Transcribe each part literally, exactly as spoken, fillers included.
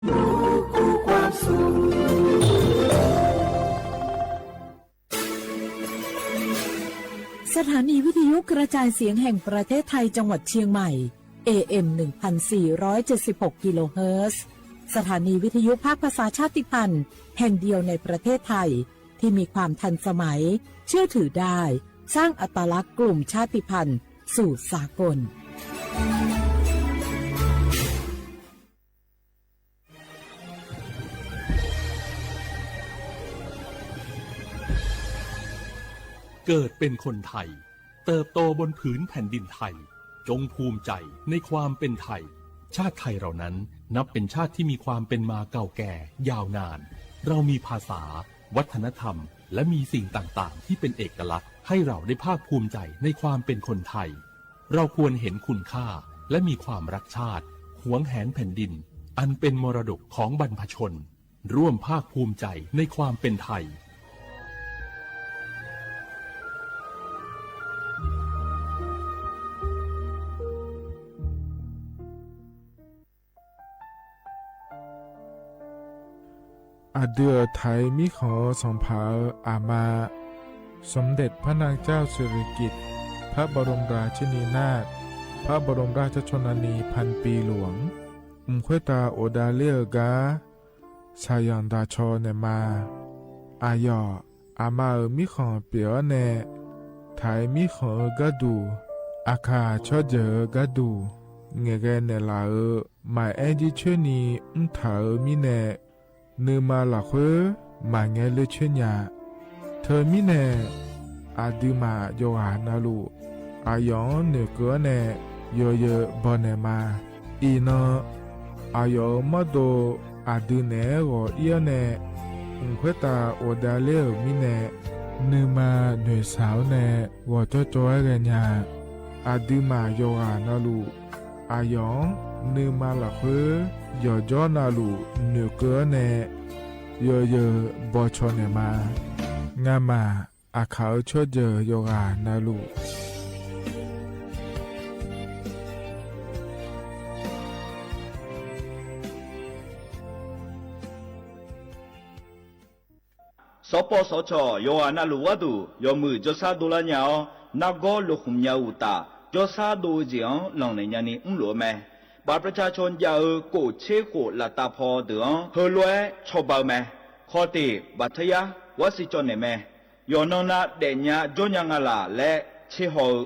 สถานีวิทยุกระจายเสียงแห่งประเทศไทยจังหวัดเชียงใหม่ เอเอ็ม หนึ่งพันสี่ร้อยเจ็ดสิบหก กิโลเฮิรตซ์ สถานีวิทยุภาคภาษาชาติพันธุ์แห่งเดียวในประเทศไทย ที่มีความทันสมัย เชื่อถือได้ สร้างอัตลักษณ์กลุ่มชาติพันธุ์สู่สากล เกิดเป็นคนไทย เติบโตบนผืนแผ่นดินไทย จงภูมิใจในความเป็นไทย ชาติไทยเรานั้นนับเป็นชาติที่มีความเป็นมาเก่าแก่ยาวนาน เรามีภาษา วัฒนธรรม และมีสิ่งต่างๆ ที่เป็นเอกลักษณ์ให้เราได้ภาคภูมิใจในความเป็นคนไทย เราควรเห็นคุณค่าและมีความรักชาติ หวงแหนแผ่นดิน อันเป็นมรดกของบรรพชน ร่วมภาคภูมิใจในความเป็นไทย Aqdui-euq Taiq mirkhanq-eu sanqpaq-euq aqma, สมเด็จพระนางเจ้าสิริกิติ์ พระบรมราชินีนาถ พระบรมราชชนนีพันปีหลวง mq khoertav ghofdav ler-eu gar shaqzanq daqcaw naeqma. Aqyawf aqma-euq mirkhanq pyeuf-awr nae, Taiq mirkhanq-eu gharduq, Aqkaq tsawrjeuq-eu gharduq ngaeqghae naeqlaf-euq maqaer jircoer ni mrtaq-euq mirnae, nuima lafkhoer maqngae ler coer nya. Teumirnae, aqduimaf yawqghaq navluf, aqyawf-anr noeqkeuv-awr nae yawzeu bawnaeq ma. Iqnan, aqyawf-euq mawrdo aqdui naeq-aer ghawq ir-awr nae, mq khoertav ghofdav ler-euq mirnae, nuima noeqshaq-awr nae ghawqcawv cawv-aer ghaenya. Aqduimaf yawqghaq navluf, aqyawf-anr nuima lafkhoer yawqjawr navluf noeqkeuv-awr nae yawzeu bawcaw naeq ma. Ngamaf Aqkaq-eu tsawrjeuq yawqghaq navluf, Sawrpawv sawrcawq yawqghaq navluf gharduq yawmuiq jawrshar dovlar nya-awr, nargawr lokhmq nya-eu uqtaf, jawrshar dov-eu jeq-anr lanqnaeq nyani mrluf-eu mae. บัตรประชาชน jav-eu kof tser khof laftav paw deuq-anr heulof-aer cawba-eu mae. Khawf tiq บัตรทะยักษ์ gharsiq cawv naeq mae. Yawqnan nav daefnya jawrnya nga laq laer tser haw-eu,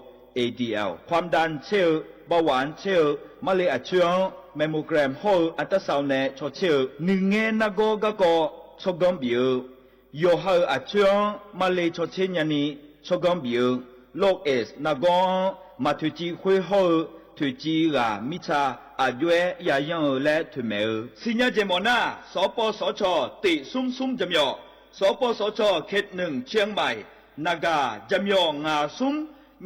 A D L, ความดัน tser-eu, เบาหวาน tser-eu, marle aqcoer-anr mammogram hawr-eu อัลตราซาวน์ nae caw tser-eu, nuingaer nargawr garkawv tsawrganr bif-eu, yawqha-euq aqcoer-anr marle caw tser nyani tsawrganr bif-eu, โรคเอดส์ nargawr-anr maq toeqciv khoer hawr-eu toeqciv ghaq mirtsa aqjox-aer yayanr-eu laer toeqmaeq-eu. Siqnya jeq mawf nar, sawqpawv sawqcawq tiq smr smr jaqmyawf, sawqpawv sawqcawq เขตหนึ่ง เชียงใหม่ naqgaq jaqmyawf ngaq smr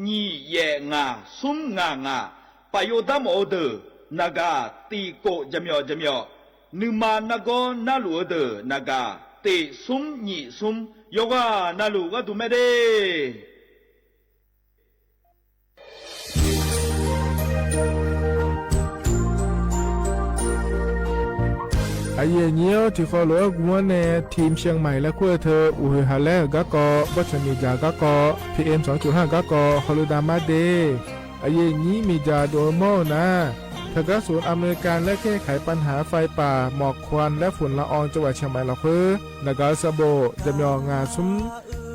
nyiq yaef ngaq smr ngaq ngaq, paf yov dar mawf-eu deuq naqgaq tiq kof jaqmyawf jaqmyawf, nuima nargawr narluf-eu deuq naqgaq tiq smr nyiq smr, yawqghaq navluf gharduq mae de. Aqyuif aqnyir-awr, tiqkhawf lof-aer gmr-awr nae ทีมเชียงใหม่ laer kur-eu teu uqhoeq haq laer-euq garkawv, bawrtsanq miqdzaq garkawv, P M สองจุดห้า garkawv hawluiv dav mar de. Aqyuif aqnyir miqdzaq dov-eu mawr-eu nar, teugar ศูนย์อำนวยการแก้ไขปัญหาไฟป่า หมอกควันและฝุ่นละออง จังหวัดเชียงใหม่ lafkhoer naqgaq-eu sanqbof jaqmyawf ngaq smr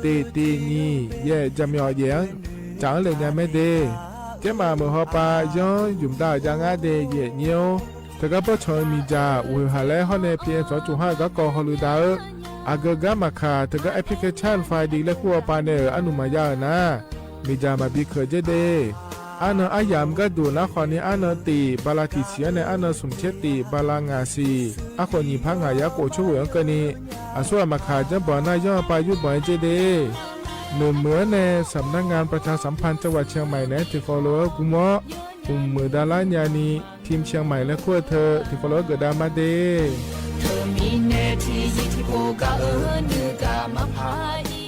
tiq tiq nyiq yaef jaqmyawf yaef-anr caf-anr le nya mae de. Kermaf meuq hawpav yanr yumq dav-euq jav ngar de. Aqyuif aqnyir-awr, teugar bawrtsanq-eu miqdzaq uqhoeq haq laer hawr nae P M สองจุดห้า garkawv hawluiv dav-eu, aqgeu gar maqkaq teugar application file laer kur hawpav nae-euq arnuq maqya-euq nar, miqdzaq maqbi keuq dzer de. Arnan aryamq gharduq nar khawf ni arnan tiq bala tiq siq-anr nae arnan smq tser tiq bala ngaq siq, arkhof nyiq par ngaq yar khof coer ghoeq-anr keuvni, aqsur ghaq maqkaq janrbanq nar yanr-eu pav yurbanq-aer dzer de. Noeqmeuq-anr nae สำนักงานประชาสัมพันธ์จังหวัดเชียงใหม่ naeq-aer tiqkhawf lof-aer gmr-awr, mqmuiq davlar nyani ทีมเชียงใหม่ laer kur-eu teu tiqkhawf lof-aer geufdav mar de. Teumirnae tiqzir tiqpov gaq-eu nuigaq maqpar ir.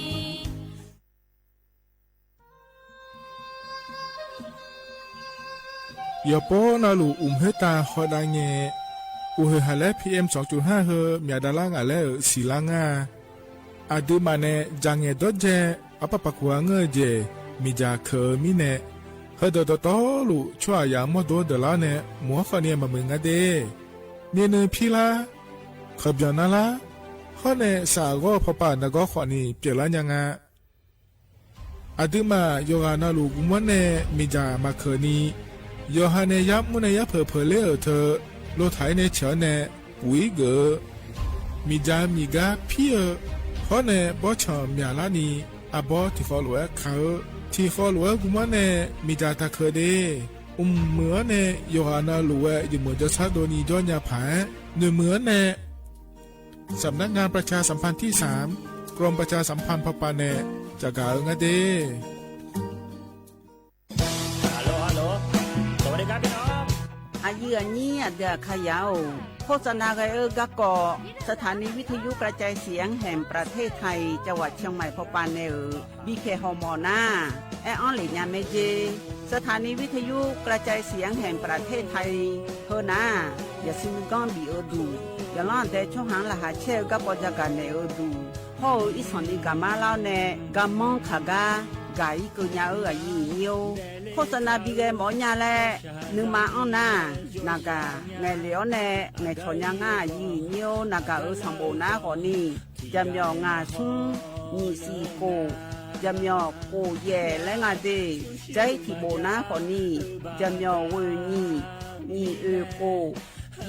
Yawqpov navluf uqmq khoertav hawdav ngae, Uqhoeq haq laer P M sawqtsuif har heu myaq davlar ngaq laer-euq siqlar ngar-a. Aqduimaf nae dzaqngaeq dawrdzae arpar paq kuq-a ngeur-eu jeq miqdzaq keuq-eu mirnae, heudeuq dawqtawvluf tsawrhaqzaq-anr mawrdo-anr deuqlar-awr nae mq-anr khawfni maqmuiq nga de. Myavnuiv pirlar, khanqbyanq narlar, hawr nae saqghawr-eu pawpav nargawr khawfni pyeuflar nya nga. Aqduimaf yawqghaq navluf guvmanr nae miqdzaq maqkeuq ni, yawqha nae yar mr nae yar peuq peuq ler-euq teu, lotaq-ir nae ceuq-anr nae puq-ir geuf-eu, miqdzaq miqgar pir-eu, hawr nae bawrtsanq myaqlar ni, arbawr tiqkhawv lof-aer kaq-eu, tiqkhawv lof-aer guvmanr nae miqdzaq taqkeuq de. Mqmuiq-anr nae yawqghaq navluf-aer yawmuiq jawrshar dovni jawr nya paq-aer, noeqmuiq-anr nae สำนักงานประชาสัมพันธ์ที่สาม กรมประชาสัมพันธ์ พป nae caqgaq-eu ngar de. Aqyuif aqnyir aqdui aqkaqyaq-or, โฆษณา ghae-eu garkawv สถานีวิทยุกระจายเสียงแห่งประเทศไทย จังหวัดเชียงใหม่ พป nae-euq bipyaeq hawmawf nar, aer-anr lef nya mae jer. สถานีวิทยุกระจายเสียงแห่งประเทศไทย heu nar, yaqsur nuiganr bif-eu duq, yaqlanr aqdae tsawrhaq-anr laqkhaq caer-eu garkawv jagaq naeq-eu duq, hawr-eu irsanq ni gaqmar lar-awr nae garmanr kaq gar gaq-ir keuv nya-eu aqyuif aqnyir-or, โฆษณา bi ghae mawf-awr nya laer nuima anr nar, naqgaq ngaeqlef-awr nae ngaeqcawq nya ngar aqyuif aqnyir-or, naqgaq-euq sanqbof nar khawfni, jaqmyawf ngaq smr nyiq siq khof, jaqmyawf khof yaef laer nga de. Jair tiqbof nar khawfni, jaqmyawf ghoeq nyiq, nyiq oeq khof,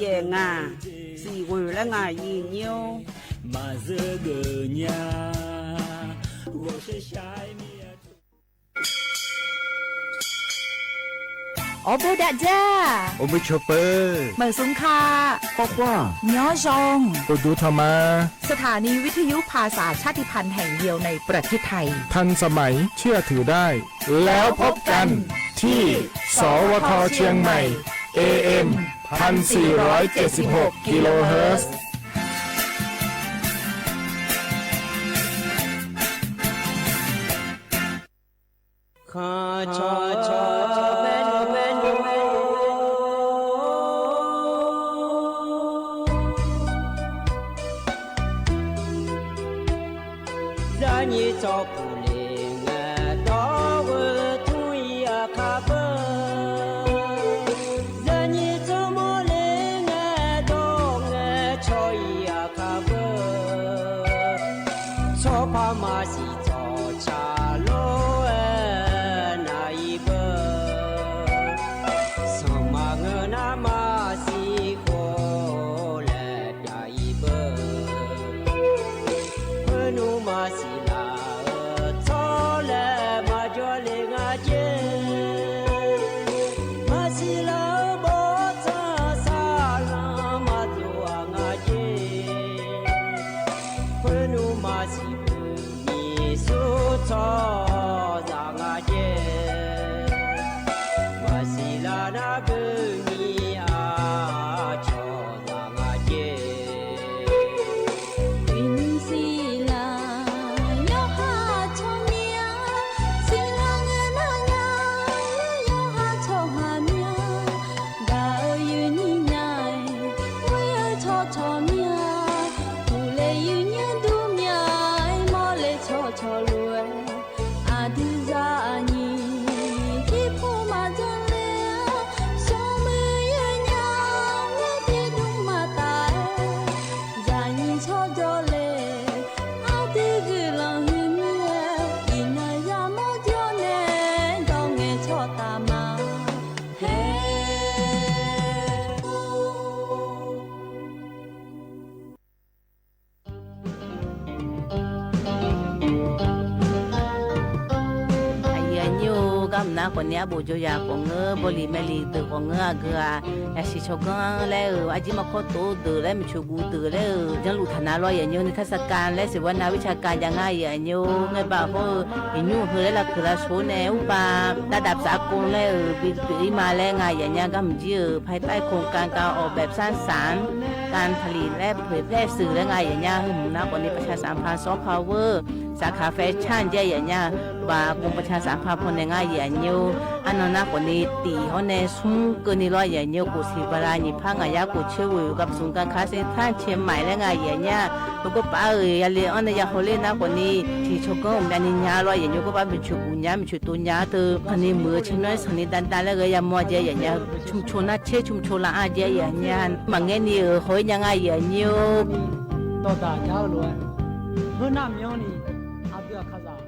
yaef ngaq, siq ghoeq laer nga aqyuif aqnyir-or. Maqzeur geuf nya, ghawqshaq shaq-aer mir-a. Awrbof dav dzar, awrbof cawq peuq, meuq smq ka, khawr khawr, nymr zan, uqduq tanq ma. สถานีวิทยุภาษาชาติพันธุ์แห่งเดียวในประเทศไทย ทันสมัย เชื่อถือได้ แล้วพบกันที่ สวท เชียงใหม่ เอเอ็ม พันสี่ร้อยเจ็ดสิบหก กิโลเฮิรตซ์ Zaqnyiq tsawrpuq le ngae dawr-eu tmr-ir aqkar beu. Zaqnyiq tsawrmawr le ngae dawr ngae cawq-ir aqkar beu. Tsawrpar maqsiq tsawrca lor-aer nav-ir beu. Sanqma ngeur nar maqsiq khof laer pyav-ir beu. Khoernmr maqsiq laf-eu tsawrlaeq maqjawr le nga jer. Maqsiq laf-eu bawrtsanq saqlanq maqdov-aq nga jer. Khoernmr maqsiq beu nyiq sur tsawrhaqzaq nga jer. Maqsiq laf nar beu nyiq-a cawqzaq nga jer. Uiqnymr siqlaq yawqha tsawrmyanr, siqlaq ngae nar nya, yawqha tsawrhaq myanr, gaq-eu yuifnyir nya-aer, ghoer-eu tsawrcawq myanr, uqle yuifnyir dur myanr-aer, mawrle tsawrcawq lof-aer, aqdui zaqnyiq tiqpov maqdzanr ler-a, smrmuiq yawnyaf-aer tiqdmr maqtaf-aer, zaqnyiq tsawrjawr le, aqdui guiqlanq huiqmir-aer, iqnan yamawr jawr nae, dawr ngae tsawrtaf ma. Her Aqyuif aqnyir-or, garmq nar khawfni arbof jawryaq khawf ngeur, bawliq maeqliq deuq khawf ngeur, aqgeu-aq, yasiq tsawrganr laer-euq arjir markawr tov deuq laer, maeqtsoeq guv deuq laer-euq janrluf taq nar lawr, aqyuif aqnyir-or, nuikar sarkar laer siqwar nar wirtsaq ka jav ngar, aqyuif aqnyir-or, ngae bav hawr-eu iqnyur heu laer lafkeuq lavshoq nae urpav dardav tsaf kov laer-euq bi pyeuf-ir ma laer nga, aqyuif aqnyir-anr garmq jir-euq ภายใต้โครงการการออกแบบสร้างสรรค์ การผลิตและเผยแพร่สื่อ laer nga, aqyuif aqnyir-anr heumq nar khawfni ประชาสัมพันธ์ soft power สาขาแฟชั่น jeq aqyuif aqnyir, baqgmq baqca saqpar pawnae ngar aqyuif aqnyir-or, arnan nar khawfni tiq hawr nae smr keuvni lawr aqyuif aqnyir, kof siq bala nyiq par ngaq yar kof coer ghoeq-eu gapsmq gakar ser tanr cae maiq laer ngar aqyuif aqnyir-aq, heugawr paf-aer-euq yale-anr nae ya hawler nar khawfni tiq tsawrganr uqmyavni nya lawr aqyuif aqnyir, gawr bar maeqtsoeq guf nya maeqtsoeq tov nya-ar teu, khaqni muiq-eu caermyanr sanqni davdav laer ghae yamawr-a jeq aqyuif aqnyir, cmqcoq nar caer cmqcoq laf-anr jeq aqyuif aqnyir, maqngaer ni-euq haw-ir nya ngar aqyuif aqnyir-or. Dawqdaq jar-eu lof-aer, heunar myanrni aqdui aqkaqzaq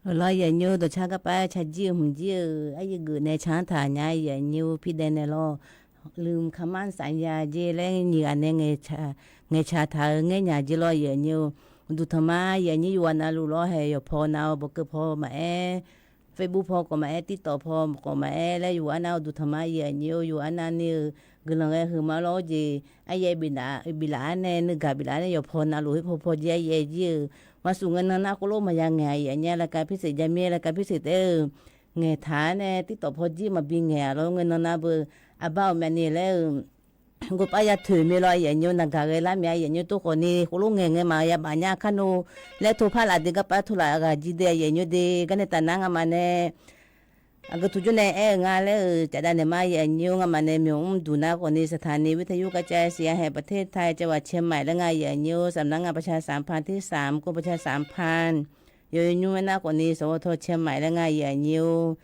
Heulof-aer aqyuif aqnyir dawqcar garpav-aer cajir-eu hmq jir-eu aryuif geuf nae canr taq nya aqyuif aqnyir pirdaev naeq lawr. lmq kaqmar saqnya jeq laer nyiq ghaq nae ngaeqcaq taq-eu ngaernya jeq lawr, aqyuif aqnyir-or. Uqduq tanqma aqyuif aqnyir yawqghaq navluf lawr hae yawqpaw nav-awr bawqkeuv paw maqaer, Facebook paw khawf maqaer, TikTok paw khawf maqaer laer yawqghaq nav uqduq tanqma aqyuif aqnyir-or. Yawqghaq navni-euq guiqlanq ghae huiqma lawr-awr jeq aryaer biflaf-ar nae nuigaq biflaf-ar nae yawqpaw navluf khoerpaw paw jir aryaer jir-euq maqsuf ngae nan nar khoerlof maqya ngaeq aqyuif aqnyir laer ka pirseq ja mir laer ka pirseq taef-eu ngaeqtaq-ar nae TikTok paw jir maqbi ngaeq-aq lawr ngae nan nar beu aqbar-euq myavni laer-eu gov par ya toeq mir lawr aqyuif aqnyir-or. Naqgaq ghae lar mir aqyuif aqnyir tov khawfni khoerlof ngaeq ngae maqya baf nya kar nor laer tov par laf de garpar tov laf ghaq jir de aqyuif aqnyir de. Garnae taf nar ngamaf nae aqgeu tuq jawr nae aer-eu nga laer-euq cafdav naeq ma aqyuif aqnyir-or. Ngamaf nae myawq mr duq nar khawfni สถานีวิทยุกระจายเสียงแห่งประเทศไทย จังหวัดเชียงใหม่ laer nga aqyuif aqnyir-or. สำนักงานประชาสัมพันธ์ที่สาม กรมประชาสัมพันธ์ yawqnymr aer nar khawfni สวท เชียงใหม่ laer nga aqyuif aqnyir-or.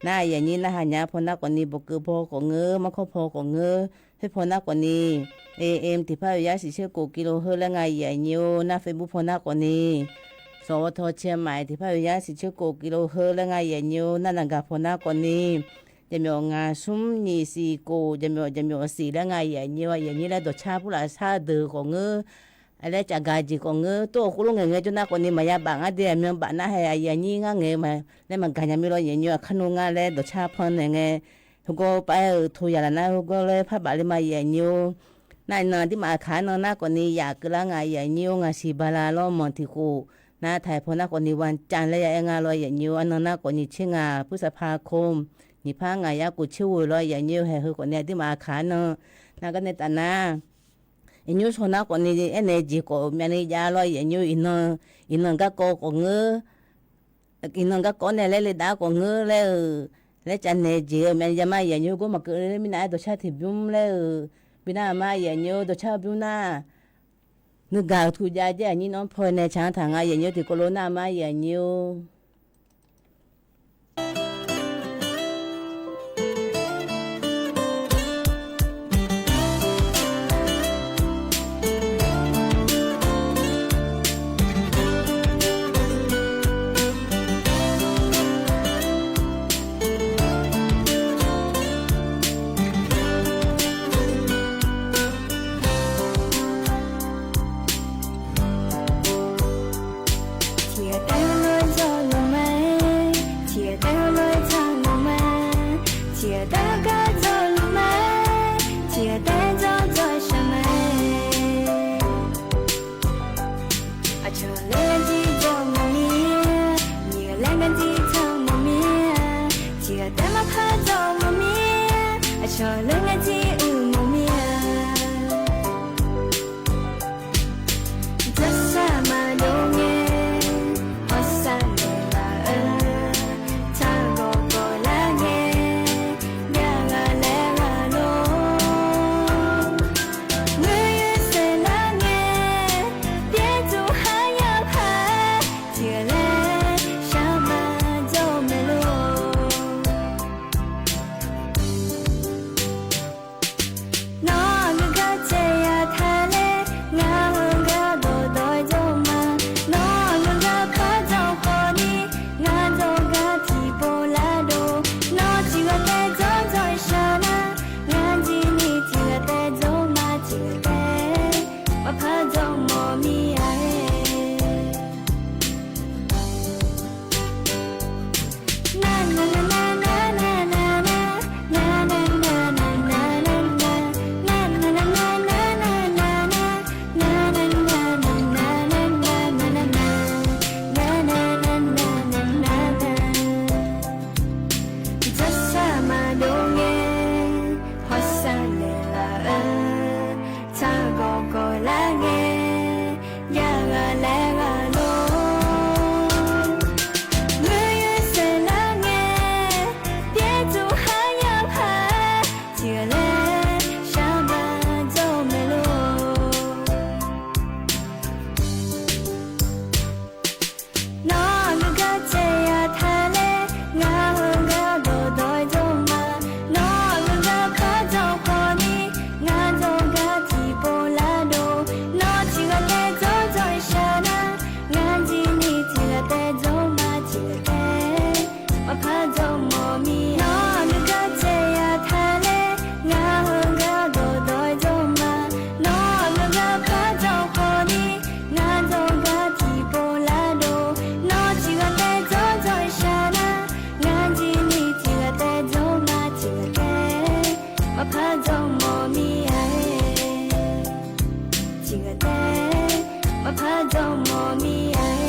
Nar aqyuif aqnyir narhaq nya paw nar khawfni bawqkeuv paw khawf ngeur, markawr paw khawf ngeur, khoer paw nar khawfni AM tiqpar oeq yar siqser kof กิโลเฮิรตซ์ laer nga aqyuif aqnyir-or. Nar Facebook paw nar khawfni สวท เชียงใหม่ tiqpar oeq yar siqser kof กิโลเฮิรตซ์ laer nga aqyuif aqnyir-or. Nar naqgaq paw nar khawfni jaqmyawf ngaq smr nyiq siq kof jaqmyawf jaqmyawf siq laer nga aqyuif aqnyir-or. Aqyuif aqnyir laer dawqcar purlaf sar deuq khawf ngeur, laer cafgaq jeq khawf ngeur, tov-awq khoerlof ngaeq ngae jawr nar khawfni maqya baf ngar de aqmyan baf nar hae aqyuif aqnyir ngar ngaeq laer maqgaq nya mir lawr aqyuif aqnyir-or. Aqkar nor ngar laer dawqcar pan naeq ngae heugar par-aer-eu to yaq laf nar heugar laer par baf le ma aqyuif aqnyir-or. Nar iqnan aqdirmaf aqkaq-anr nan nar khawfni yaf keuvlar nga aqyuif aqnyir-or. Ngaq siq bala lawr manq tiq khof nar taq-aer paw nar khawfni วันจันทร์ laer ya aer nga lawr aqyuif aqnyir-or. Arnan nar khawfni tser ngaq พฤษภาคม nyiq par ngaq yar kof tser ghoeq lawr aqyuif aqnyir-or. Haeq heu khawfni aqdirmaf aqkaq-anr nan nar garnae taf nar aqnyir shaw nar khawfni aernaeq jeq khawf myavni jav lawr aqyuif aqnyir-or. Iqnan, iqnan garkawv khawf ngeur, iqnan garkawv nae laer le dav khawf ngeur laer-euq laer caf naeq jeq-eu myavni jav ma aqyuif aqnyir-or. Gawr maqkeuv ler mirnav-aer dawqcar tiq bymr laer-euq bi nar ma aqyuif aqnyir-or. Dawqcar bymr nar nuigaq-euq tuq jav jaer aqnyir nawr paw nae can taq nga aqyuif aqnyir-or. Tiqkawv lof nar ma aqyuif aqnyir-or. Tiqghaq taef-aer lof-aer dzawrluf ma, tiqghaq taef-aer lof-aer dzawrluf ma, tiqghaq taef-aer gar dzawrluf ma, tiqghaq taef-aer dzawr dzawr shaq ma. Aqcawq laer ngar jir dzawr mawf mir-a, nyiq ghaq laer ngar jir dzawr mawf mir-a, tiqghaq taef-aer maqpar dzawr mawf mir-a, aqcawq laer ngar jir uiq mawf mir-a. Dzawrsar maqdov ngae, hawsar naeqlaf-eu, taq gawq gawq lar ngae, jav ghaq laer ghaq lor. Ngeur saeq lar ngae, byaerdzuq har yar paq, tiqghaq laer shar ma dzawr maeq lor. mawf mir-a-aer, tiqghaq taef maqpar jawr mawf mir-a-aer.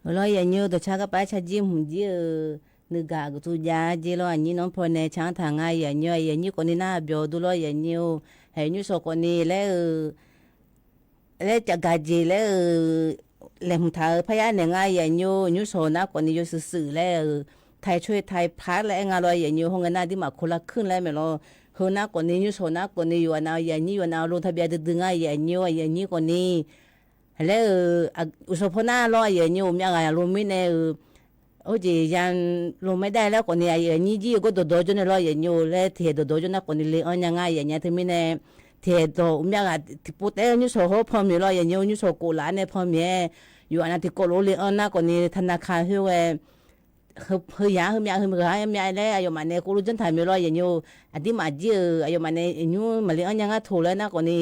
Heulof-aer yaeqnymr dawqcar garpav-aer carjir hmq jir-euq nuigaq guqtuv jav jer lawr, aqnyir nawr pawnae canr taq nga yaeqnymr, yaeqnymr khawfni nar byawq dur lawr yaeqnymr-or, haeq nymrshawq khawfni laer-eu laer cafgaq jeq laer-eu laeqhmq taq-euq parya naeq nga yaeqnymr-or, nymrshawq nar khawfni yawshuif shuif laer-euq ไทยช่วยไทยพลัส laer aer nga lawr yaeqnymr-or, hawngae nar aqdirmaf คนละครึ่ง laer maeq lawr, heu nar khawfni nymrshawq nar khawfni yawqghaq nav yaeqnymr yawqghaq nav ลงทะเบียน duidui nga yaeqnymr-or, yaeqnymr khawfni laer-euq uqshawq paw nar lawr yaeqnymr-or, myav ghaq lo mirnae-euq Or jeq ya ลงไม่ได้ laer khawfni aqyuif aqnyir jir-eu gawrdawq dawq jawr nae lawr yaeqnymr-or, laer tiqhaeq dawqdawq jawr nar khawfni le anr nya nga yaeqnymr-a. Teumirnae tiqhaeq dawq uqmyav ghaq tiqpov taef-aer nymrshawq hawr panmaeq lawr yaeqnymr-or, nymrshawq khof laf-anr nae panmaeq-aer, yawqghaq nav tiqkawv lof le anr nar khawfni ธนาคาร khoerghae heuyaq-anr heumyav heughaq-anr myav laer aqyawfmaf nae khoerlof janr taq maeq lawr yaeqnymr-or, aqdirmaf jir-euq aqyawfmaf nae nymr maqle anr nya ngar toq laer nar khawfni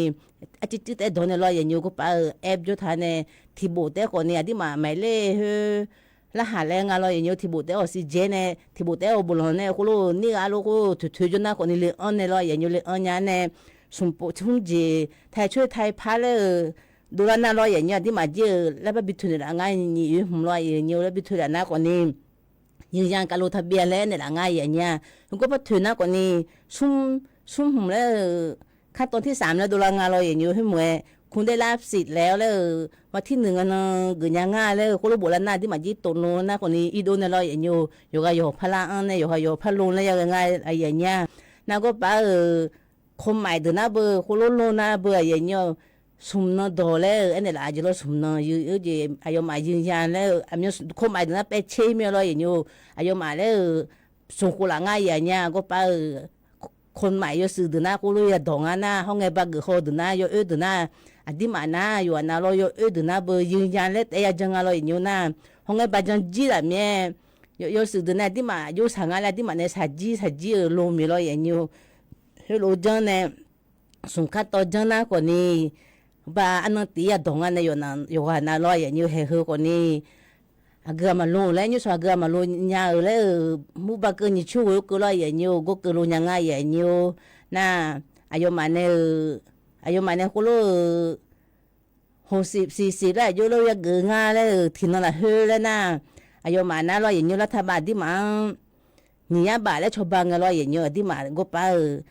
arcuiv cuiv taef-aer dawq nae lawr yaeqnymr-or, gawrpav-euq แอป jawr taq nae tiqbof taef-aer khawfni aqdirmaf หมายเลข heu larhaq laer nga lawr yaeqnymr-or, tiqbof taef-aer ออกซิเจน nae tiqbof taef-aer อบล nae khoerlof nir ghaq lof khoer toeqtoeq jawr nar khawfni le anr nae lawr yaeqnymr-or, le anr nya nae smq pov smr jeq ไทยช่วยไทยพลัส laer-euq dovlar nar lawr yaeqnymr-or, aqdirmaf jir-euq larbar bi toeq naeqlaf nga nyiq oe hmq lawr yaeqnymr-or, larbar bi toeq naeqlaf nar khawfni ยืนยันการลงทะเบียน laer naeqlaf nga yaeqnymr-a. Heu gawrpav toeq nar khawfni smr smr hmq laer-euq ขั้นตอนที่สาม laer dovlar nga lawr yaeqnymr-or, khoermawf-aer คุณได้รับสิทธิ์แล้ว laer-euq วันที่หนึ่ง nga nan geufnya nga laer-euq khoerlof boflar nar aqdirmaf jir ตกลง nar khawfni irdov nae lawr yaeqnymr-or, yawqghaq yawqpar lar anr nae yawqghaq yawqpar lo laer ya ghae nga yaeqnymr-a. Nar gawrpav-euq คนใหม่ deuq nar beu khoerlof lo nar beu yaeqnymr-or, smq nan dawq laer-euq aernaeq laf jeq lawr smq nan yeu jeq aqyawfmaf ยืนยัน laer-euq aqmyan คนใหม่ deuq nar paev tser mir-a lawr yaeqnymr-or, aqyawfmaf laer-euq smq khof laf nga yaeqnymr-a. Gawrpav-euq คนใหม่ yawshuif deuq nar khoerlof ya dawq nga nar hawr ngae ba geuf haw deuq nar yaw oer deuq nar aqdirmaf nar yawqghaq nav lawr yaw oer deuq nar beu ยืนยัน laer taef-aer ya jan nga lawr yaeqnymr-or, nar hawr ngae ba jan jir laf mir-aer yawshuif deuq nae aqdirmaf jov shaq nga laer aqdirmaf nae shaqjir shaqjir-euq lo maeq lawr yaeqnymr-or, heulof janr nae smq ขั้นตอน janr nar khawfni ba arnan tiq ya dawq nga nae yawqghaq nav lawr yaeqnymr-or, haeq heu khawfni aqgeu-aq maqlo laer nymrshawq aqgeu-aq maqlo nya-euq laer-euq mur ba keuv nyiq coer ghoe-eu keuv lawr yaeqnymr-or, gawr keuv lo nya nga yaeqnymr-or, nar aqyawfmaf nae-euq aqyawfmaf nae khoerlof-euq หกสิบ สี่สิบ laer aqjox lof yageuf nga laer-euq tiqnan lafkhoer laer nar, aqyawfmaf nar lawr yaeqnymr-or, lar taqbav aqdirmaf-anr nyiq yar baf laer cawba ngae lawr yaeqnymr-or, aqdirmaf gawrpav-euq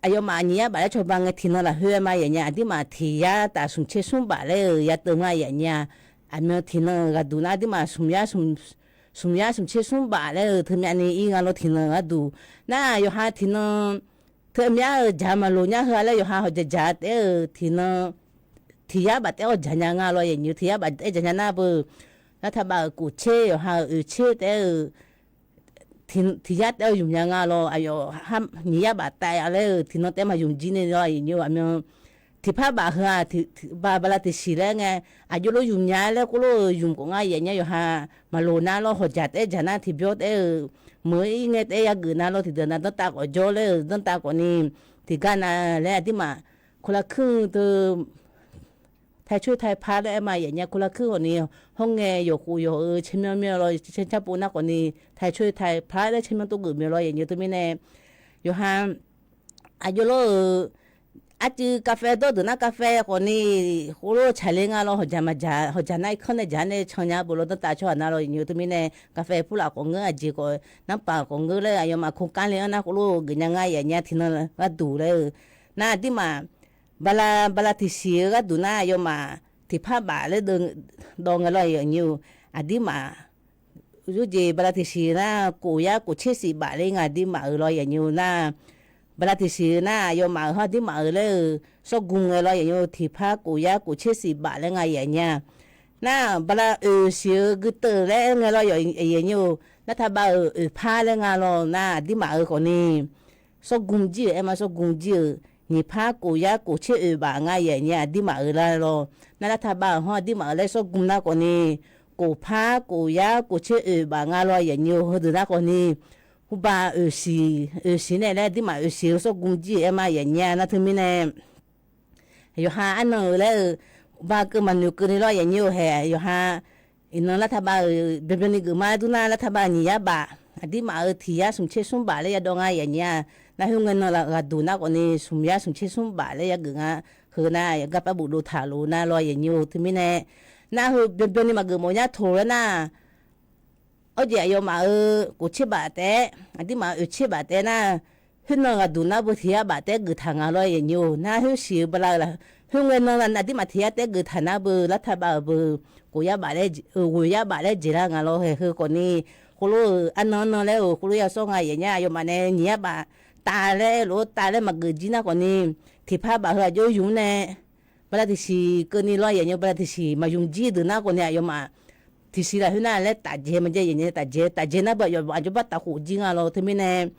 aqyawfmaf nyiq yar baf laer cawba ngae tiqnan lafkhoer-aer ma yaeqnymr-a, aqdirmaf tiq yar taf smq tser smr baf laer-euq ya teuv nga yaeqnymr-a. Aqmyan tiqnan-euq ghaqduq nar aqdirmaf smq yar smq tser smr baf laer-euq teumyavni ir nga lawr tiqnan-euq gharduq. Nar yawqha tiqnan teumyar-euq jaq maqloq nyar heu-a laer yawqha hawqjaq jaq taef-aer-euq tiqnan tiq yar baf taef-aer jaq nya nga lawr yaeqnymr-or, tiq yar baf taef-aer jaq nya nar beu lar taqbav-euq kof tser yawqha-euq oeq tser taef-aer-euq tiq yar taef-aer yumq nya nga lawr, aqyawf nyiq yar baf taef-a laer-euq tiqnan taef-aer maqyumq jir nae lawr yaeqnymr-or, aqmyan tiqpar baf heu-aq, bala tiqsiq laer ngae, aqjox lof yumq nya laer khoerlof-euq yumq khawf nga yaeqnymr-a, yawqha maqloq nar lawr hawqjaq taef-aer jaq nar tiqbyawr taef-aer-euq meuq-ir ngae taef-aer yageuf nar lawr tiqdeuq nav danrtav khawf jawr laer-euq danrtav khawfni tiqgar nav laer aqdirmaf คนละครึ่ง teu ไทยช่วยไทยพลัส laer-aer ma yaeqnymr-a, คนละครึ่ง khawfni hawr ngae yawqkhof yawq-euq caermyan myan lawr caer car pov nar khawfni ไทยช่วยไทยพลัส laer caermyan tov geuf myan lawr yaeqnymr-or, teumir nae yawqha aqjox lof-euq arcuiv กาแฟ dawr deuq nar กาแฟ khawfni khoerlof tsaqler nga lawr hawqjaq maqjaq hawqjaq nar irkanr nae jaq nae can nya beu lawr danrtav tsawrhaq nar lawr yaeqnymr-or, teumir nae กาแฟ purlaf khawf ngeur aqjeq khawf narpaq khawf ngeur laer aqyawfmaf โครงการ le-anr nar khoerlof geuf nya nga yaeqnymr-a, tiqnan gharduq laer-euq nar aqdirmaf bala bala tiqsiq-eu gharduq nar aqyawfmaf tiqpar baf laer dawv ngae lawr yaeqnymr-or, aqdirmaf yurjeq bala tiqsiq nar kof yar kof tser siq baf laer nga aqdirmaf-euq lawr yaeqnymr-or, nar bala tiqsiq-eu nar aqyawfmaf-euq hawr aqdirmaf-euq laer-euq sawrgm ngae lawr yaeqnymr-or, tiqpar kof yar kof tser siq baf laer nga yaeqnymr-a. Nar bala oeq siq-eu guiteuv laer ngae lawr yaeqnymr-or, nar taqbav-euq oeqpar laer nga lawr nar aqdirmaf-euq khawfni sawrgm jir-euq aer ma sawrgm jir-euq nyiqpar kof yar kof tser oeq baf nga yaeqnymr-a, aqdirmaf-euq lar lawr nar lar taqbav-euq hawr aqdirmaf-euq laer sawrgm nar khawfni kofpar kof yar kof tser oeq baf nga lawr yaeqnymr-or, heudeuq nar khawfni Uqba oeqsiq, oeqsiq nae laer aqduimaf oeqsiq-eu sawrgm jir-euq aer ma yaf nyir-a nar teumirnae, yawqha arnan-euq laer-euq, uqba keuv maqnoeq keuvni lawr yaf nyir-eu haeq, yawqha iqnan lartaq bav-euq byanbyan ni geufma laer dur nar, lartaq bav nyiq yar baf, aqduimaf-euq tiq yar smq tser smr baf laer yadawv nga yaf nyir-a. Nar khoerngae nan ghaqduq nar khawfni smq yar smq tser smr baf laer yageuf nga. Heu nar gar par bofdov taq lof nar lawr yaf nyir-eu teumirnae, nar heu byanbyan ni maqgeuf mawf nyar toq laer nar, arjeq aqyawfmaf-euq kof tser baf taef-aer, aqduimaf oeq tser baf taef-aer nar, khoernan ghaqduq nar beu tiq yar baf taef-aer geuf taq nga lawr yaf nyir-eu. Nar khoersiq-eu bala-eu laf, khoerngae nan aqduimaf tiq yar taef-aer geuf taq nar beu lartaq bav-euq beu, kof yar baf laer, ghoeq yar baf laer jeq lar nga lawr haeq heu khawfni, khoerlof-euq arnan arnan laer-euq khoerlof yasawr nga yaf nyir-a. Aqyawfmaf nae nyiq yar baf tav laer lof-aer tav laer maqgeuf jir nar khawfni, tiqpar baf heu aqjox yumq nae, bala tiqsiq keuvni lawr yaf nyir-eu, bala tiqsiq maqyumq jir deuq nar khawfni aqyawfmaf tiqsiq lafkhoer nar laer tafjae maqjav yaf nyir-a, tafjae tafjae nar beu aqyawfmaf aqjox bar tafkhof jir nga lawr teumirnae,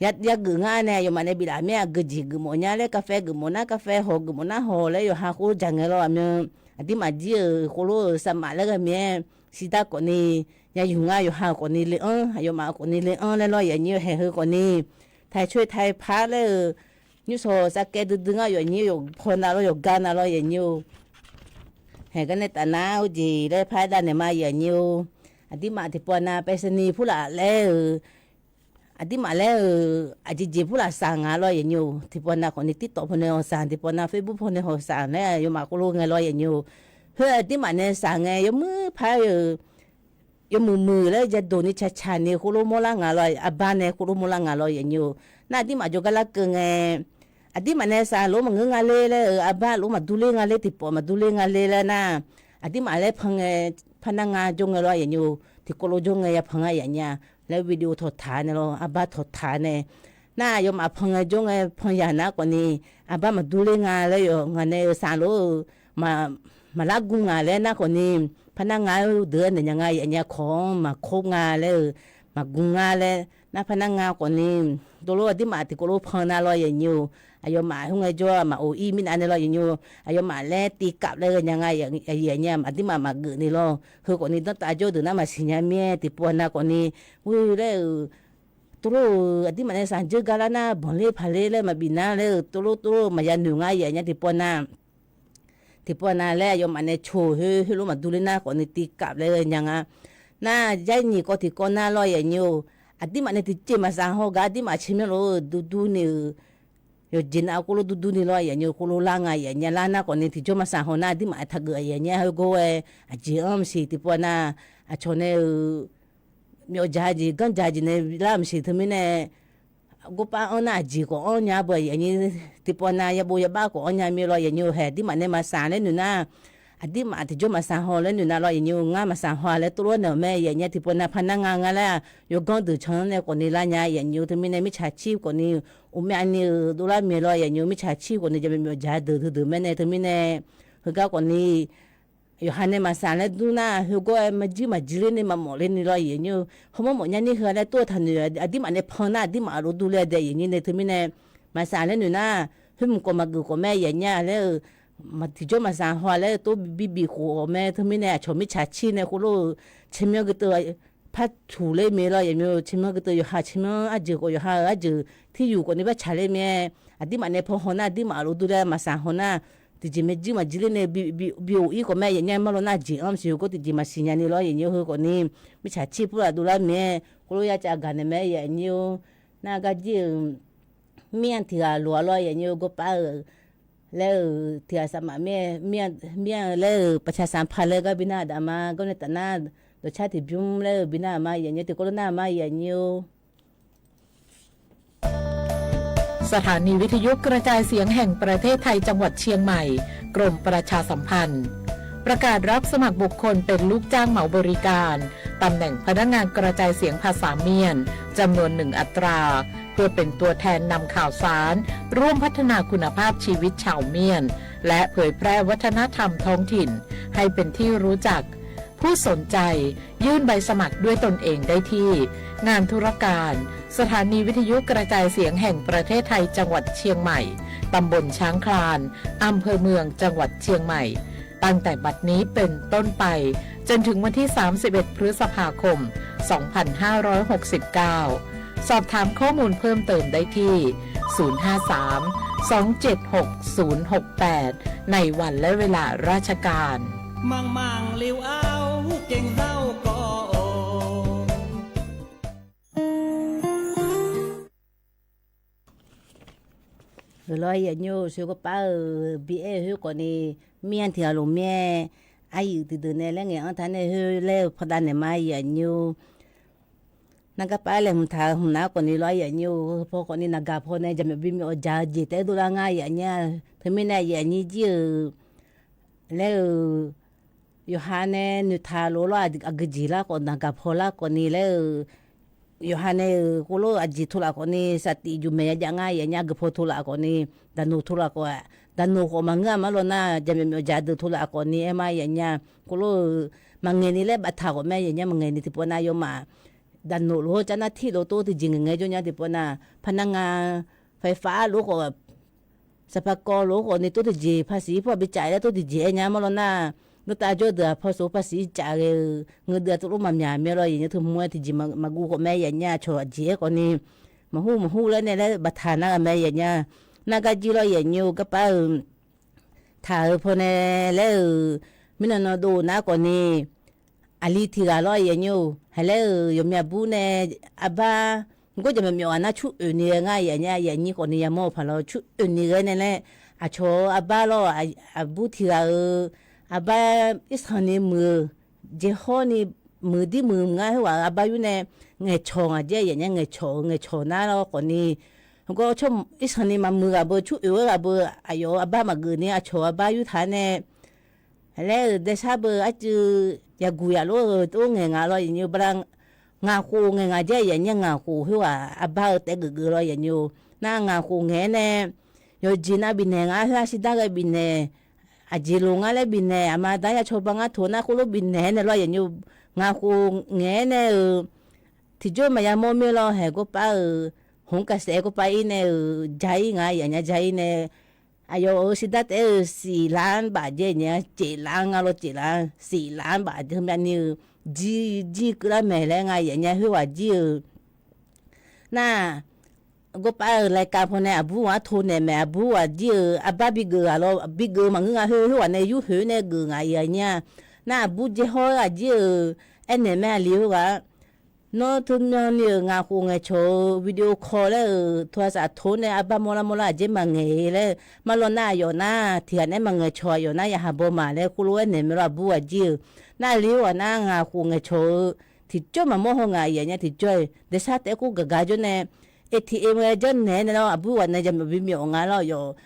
yageuf ngar nae aqyawfmaf nae biflaf mir-a. Geujeq geufmawf nya laer, kaqfae geufmawf nar kaqfae, hawq geufmawf nar hawq laer yawqha khoerlof jaq ngae lawr aqmyan, aqduimaf jir-euq khoerlof-euq safmaf laer ghae mir-aer, siqdar khawfni, yayuq ngar yawqha khawfni le-anr, aqyawfmaf khawfni le-anr laer lawr yaf nyir-eu haeq heu khawfni, taicoer taipar laer-euq, nymrshawq sarkaev duidui ngar yaf nyir-eu yawqpaw nav lawr yawqgar nav lawr yaf nyir-eu. Haeq gar nae taf nar-eu jeq laer par dav naeq ma yaf nyir-eu. Aqduimaf tiqpawf nav paersani purlaf laer-euq, aqduimaf laer-euq aqjeq jeq purlaf saq nga lawr yaf nyir-eu. Tiqpawf nav khawfni TikTok paw nae hawsaq, tiqpawf nav Facebook paw nae hawsaq laer aqyawfmaf khoerlof ngae lawr yaf nyir-eu. Khoer aqduimaf nae saq ngae yawmuiq par-euq yawmuiq muiq laer jadoq ni caqcaq ni khoerlof mawrlar nga lawr, arbar nae khoerlof mawrlar nga lawr yaf nyir-eu. Nar aqduimaf jawrgar larkeuv ngae, aqduimaf nae saq lof maqngeur nga ler laer-euq, arbar lof maqdur ler nga ler, tiqpawf maqdur ler nga ler laer nar, aqduimaf laer pan ngae, par nar nga jawr ngae lawr yaf nyir-eu. Tiqkawv lof jawr ngae yapan ngar yaf nyir-a laer video tawqtaq nae lawr, arbar tawqtaq nae, nar aqyawfmaf pan ngae jawr ngae pan yaq nar khawfni, arbar maqdur ler nga laer yawf ngaq nae-eu saq lof-eu maqlar gu ngaq laer nar khawfni, par nar nga-eu deuq-aer naeq nya nga yaf nyir-a, kawq-anr maqkov nga laer-euq, maqgu nga laer nar par nar nga khawfni, dovlof aqduimaf tiqkawv lof pan nar lawr yaf nyir-eu. Aqyawfmaf khoerngae jawr-a maqoq ir mirnav nae lawr yaf nyir-eu. Aqyawfmaf laer tiv kaf laer ghae nya nga yaf nyir-a, aqduimaf maqgeuf ni lawr. Heu khawfni danrtav jawr deuq nar maqsiq nya mir-aer tiqpawf nav khawfni, ghoe laer-euq, tov lof-euq aqduimaf nae saq dzeur gar lar nar banqler paqler laer maqbif nar laer-euq, tov lof tov lof maqya noeq ngar yaf nyir-a tiqpawf nav. Tiqpawf nav laer aqyawfmaf nae coq khoer khoerlof maqdur ler nar khawfni tiv kaf laer ghae nya nga. Nar jar nyiq kawv tiqkawv nar lawr yaf nyir-eu. Aqduimaf nae tiqjeq maqsaq haw gaq aqduimaf caermyanr lof-eu durdur ni-euq, yawqjeq nav khoer lof durdur ni lawr yaf nyir-eu, khoer lof lar nga yaf nyir-a lar nar khawfni tiqjawr maqsaq haw nar aqduimaf taqgeuf yaf nyir-a. Heugawr-aer aqjeq anr maqsiq tiqpawf nav, aqcawq nae-euq myawfjaq jeq ganrjaq jeq nae lar maqsiq teumirnae, gorpav anr nar aqjeq khawf anr nya beu yaf nyir, tiqpawf nav yabov yabav khawf anr nya mir lawr yaf nyir-eu. Haeq aqduimaf nae maqsaq laer noeq nar, aqduimaf tiqjawr maqsaq haw laer noeq nar lawr yaf nyir-eu. Ngar maqsaq haw laer tov lof-aer naeq-euq mae yaf nyir-a tiqpawf nav par nar nga nga laer-aq, yawganr deuq can-anr nae khawfni lar nya yaf nyir-eu. Teumirnae mirtsaq cir khawfni, uqmyav ni-euq dovlar mae lawr yaf nyir-eu. Mirtsaq cir khawfni jaqmyawf myawfjaq deuq teudeuq mae nae teumirnae, heugar khawfni yawqha nae maqsaq laer dur nar, heugawr-aer maqjir maqjir ler nae maqmawf ler ni lawr yaf nyir-eu. Hawmawr mawf nyar nir heu-a laer tov-eu taqnoeq, aqduimaf nae pan nar aqduimaf lof dur ler-a dae yaf nyir nae teumirnae, maqsaq laer noeq nar, khoermq khawf maqgeuf khawf mae yaf nyir-a laer-eu, tiqjawr maqsaq haw-a laer-eu tov bibif khof-awq mae teumirnae, aqcawq mirtsaq cir nae khoerlof-eu caermyanr geutev par tuq ler mae lawr yaf nyir-eu. Caermyanr geutev yawqha caermyanr arjeuq khawf yawqha-euq arjeuq tir yuf khawfni par tsaq ler mae. Aqduimaf nae pan haw nar aqduimaf lof dur ler-a, maqsaq haw nar tiqjeq maqjir maqjir ler nae bi ghof ir khawf mae yaf nyir-a. Marlawr nar aqjeq anr maqsiq heugawr tiqjeq maqsiq nya ni lawr yaf nyir-eu. Heu khawfni mirtsaq cir purlaf dovlar mae-aer khoerlof yarcav gaq naeq mae yaf nyir-eu. Nar garjir-euq mir-anr tiq ghaq loq-a lawr yaf nyir-eu, gorpav-euq laer-euq tiq ghaq saqmaf mir-anr laer-euq paqcaq sanqpaq laer gar bi nar-aq daf ma. Gawr nae taf nar, dawqcar tiqbymr laer-euq bi nar-aq ma yaf nyir-eu, tiqkawv lof nar-aq ma yaf nyir-eu. สถานีวิทยุกระจายเสียงแห่งประเทศไทยจังหวัดเชียงใหม่ กรมประชาสัมพันธ์ ประกาศรับสมัครบุคคลเป็นลูกจ้างเหมาบริการ ตำแหน่งพนักงานกระจายเสียงภาษาเมียน จำนวนหนึ่งอัตรา เพื่อเป็นตัวแทนนำข่าวสาร ร่วมพัฒนาคุณภาพชีวิตชาวเมียน และเผยแพร่วัฒนธรรมท้องถิ่น ให้เป็นที่รู้จัก ผู้สนใจยื่นใบสมัครด้วยตนเองได้ที่ งานธุรการ สถานีวิทยุกระจายเสียงแห่งประเทศไทยจังหวัดเชียงใหม่ ตำบลช้างคลาน อำเภอเมืองจังหวัดเชียงใหม่ ตั้งแต่บัดนี้เป็นต้นไป จนถึงวันที่ สามสิบเอ็ด พฤษภาคม สองพันห้าร้อยหกสิบเก้า สอบถามข้อมูลเพิ่มเติมได้ที่ ศูนย์ห้าสามสองเจ็ดหกศูนย์หกแปด ในวันและเวลาราชการ Manqmanq liu-ar-awr, gaqzar-eu kawv-or. Guiqlanq yanyir-eu, sher gawrpar-euq bi aer-eu khoerkhawf ni, mir-anr tiq ghaq loq mir-aer, aryuif tiqdeuq nae laer ngaeq-anr taq nae khoer laer-eu pawdav naeq ma yanyir-or. Nargar paf-aer laeqhmq taq-euq hmq nar khawf ni lawr yanyir-or, heu paw khawf ni naqgaq paw nae jaqmyawf bimyawf-eu jaq-eu jeq taef-aer dovlar ngar yanyir-a. Teumirnae yanyir jir-euq laer-eu, yawqha nae noeqtaq lof-aer lawr, aqgeujeq lar khawf naqgaq paw lar khawf ni laer-eu, yawqha nae-euq khoerlof aqjeq tov laf khawf ni saftif juq maeq yajav ngar yanyir, aqgeu paw tov laf khawf ni, daqnoq tov laf khawf, daqnoq khawf maqngeur-a ma lawr nar, jaqmyawf myawf jaq deuq tov laf khawf ni aer ma yanyir-a. Khoerlof-eu maqngaeq ni laer baftaq khawf mae yanyir, maqngaeq ni tiqpawf nav yawmaf daqnoq lof-aer carnar tir lof tov tiqjeq ngaeq ngae jawr nya tiqpawf nav, paqnar nga, faefar lof khawf, saqpaq kawv lof khawf ni tov tiqjeq paqsiq paw bi caf laer tov tiqjeq aer nya ma lawr nar, nurtav jawr deuq-aq paw soq paqsiq caf ghae-eu, ngeudeuq-aq tov lof maqmyaq mae lawr yanyir, teu hmq-aer tiqjeq maqguv khawf mae yanyir, aqcawq aqjeq aer khawf ni, maqhur maqhur laer nae laer baftaq nar gha mae yanyir, nargar jir lawr yanyir-or, garpar-eu taq-euq pawnae laer-euq, mirnan nan dov nar khawf ni, aqli tiq ghaq lawr yanyir-or, haiq laer-euq yawqmya bur nae, arbar, gawr jaqmyawf myawf ghaq nar cur oeq ni ghae ngar yanyir, yanyir khawf ni yamawr-eu paq lawr cur oeq ni ghae nae laer, aqcawq-eu arbar lawr, aqbur tiq ghaq-euq arbar irsanq ni muiq-eu, jaeqhawr ni muiq dir muiq ngar khoerghaq-euq arbar yur nae, ngaeqcawq ngaq jaer yanyir, ngaeqcawq-eu ngaeqcawq nar lawr khawf ni, gawr irsanq ni maqmuiq ghaq beu, cur oeq-aer ghaq beu, aqyawf-euq arbar maqgeuf ni aqcawq-eu arbar yur taq nae, laer-euq daeshar beu arcuiv yaqguq yaqlof-eu tov ngaeq ngaq lawr yanyir-or, bala ngaq khof ngaeq ngaq jaer yanyir, ngaq khof khoerghaq arbar-eu taef geufgeuf lawr yanyir-or, nar ngaq khof ngaeq-aer nae, yawqjeq nav bifnaeq ngar khoer arsiqdar ghae bifnaeq, aqjeq loq ngar laer bifnaeq, aqma aqda ya cawba ngar toq nar khoerlof bifnaeq-aer nae lawr yanyir-or, ngaq khof ngaeq-aer nae-euq tiqjawr maqya mawr mir lawr haeq gawrpar-euq, hmq kaqsaef gawrpar ir nae-euq ja ir nga yanyir ja ir nae, aqyawf-euq siqdar taef-aer-euq siqlar-anr baf jaer nya, ceflar-anr nga lawr ceflar-anr, siqlar-anr baf jaer heu myavni-eu, jir jir keuvlar maeq laer nga yanyir khoerghaq jir-eu, nar gawrpar-euq laika pawnae aqbur ghaq-anr to naeq maeq, aqbur ghaq jir-euq arbar bigeuf ghaq lawr bigeuf maqngeur nga khoer khoerghaq nae yur khoeq nae geuf ngaq yanyir-a. Nar aqbur jaeqhawr-aer ghaq jir-euq aernaeq mae aqli khoerghaq-a. Nawr teumyanni-euq ngaq khof ngaeqcawq-eu video call laer-euq tawqha saf tor nae arbar mawrlar mawrlar aqjeq maqngaeq laer-eu ma lawr nar aqyawf nar tiq ghaq nae maqngaeq cawq aqyawf nar yaqha baw ma laer khoerlof aernaeq mae lawr aqbur ghaq jir-euq. Nar aqli khoerghaq nar ngaq khof ngaeqcawq-eu tiqjawr maqmawr haw ngaq yanyir tiqjawr-iq daeshar taef-aer kur gaqgaq jawr nae, ATM ghae janrnaeq-aer nae lawr aqbur ghaq nae jaqmyawf bimyawf nga lawr aqyawf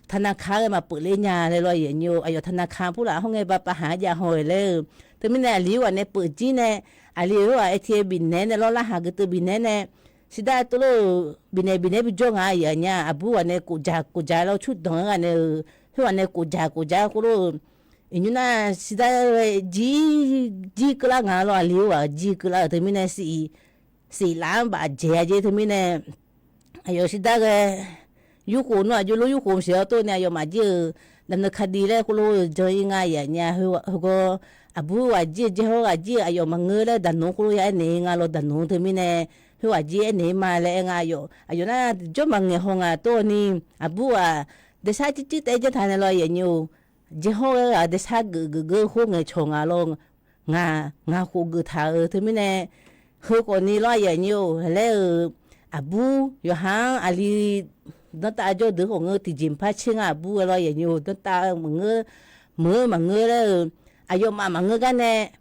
tanaqkaq ghae maqpeuv ler nya laer lawr yanyir-or, aqyawf tanaqkaq purlaf hawr ngae ba pav haq-aer jav haw-euq laer-eu. Teumirnae aqli khoerghaq nae peuv jir nae, aqli khoerghaq ATM bifnaeq-aer nae lawr larhaq geu teu bifnaeq-aer nae, siqdar tov lof-eu bifnaeq bifnaeq bijawr ngaq yanyir aqbur ghaq nae kofjaq kofjaq lawr cur danq-aer ghaq nae-eu, khoerghaq nae kofjaq kofjaq khoerlof-eu, iqnymr nar siqdar ghae jir, jir keuvlar ngaq lawr aqli khoerghaq jir keuvlar-euq teumirnae siq, siqlar-anr baf jaeq-a jeq teumirnae, aqyawf siqdar ghae yurkhof nawr aqjox lof yurkhof maqsiq-awr tov nae aqyawfmaf jir-euq daqneuq kadi laer khoerlof-eu jan ir nga yanyir heugar, aqbur ghaq jir-eu jaeqhawr ghaq jir-eu aqyawf maqngeur laer daqnoq khoerlof ya aernaeq-ir nga lawr daqnoq teumirnae, khoerghaq jir aernaeq-ir ma laer aer nga aqyawf, aqyawf nar jawr maqngaeq haw ngaq tov-awr ni, aqbur ghaq daeshar circir taef-aer janr taq nae lawr yanyir-or, jaeqhawr ghae ghaq daeshar geuf geuf geur khoer ngaeqcawq ngaq lawr, ngaq, ngaq khof geuf taq-euq teumirnae, heukhawf ni lawr yanyir-or laer-eu, aqbur yawqha-anr aqli danrtav jawr deuq khawf ngeur tiqjeq maqpar tser ngar aqbur ghae lawr yanyir-or danrtav maqngeur, meuq-eu maqngeur laer-eu, aqyawfmaf maqngeur gar nae,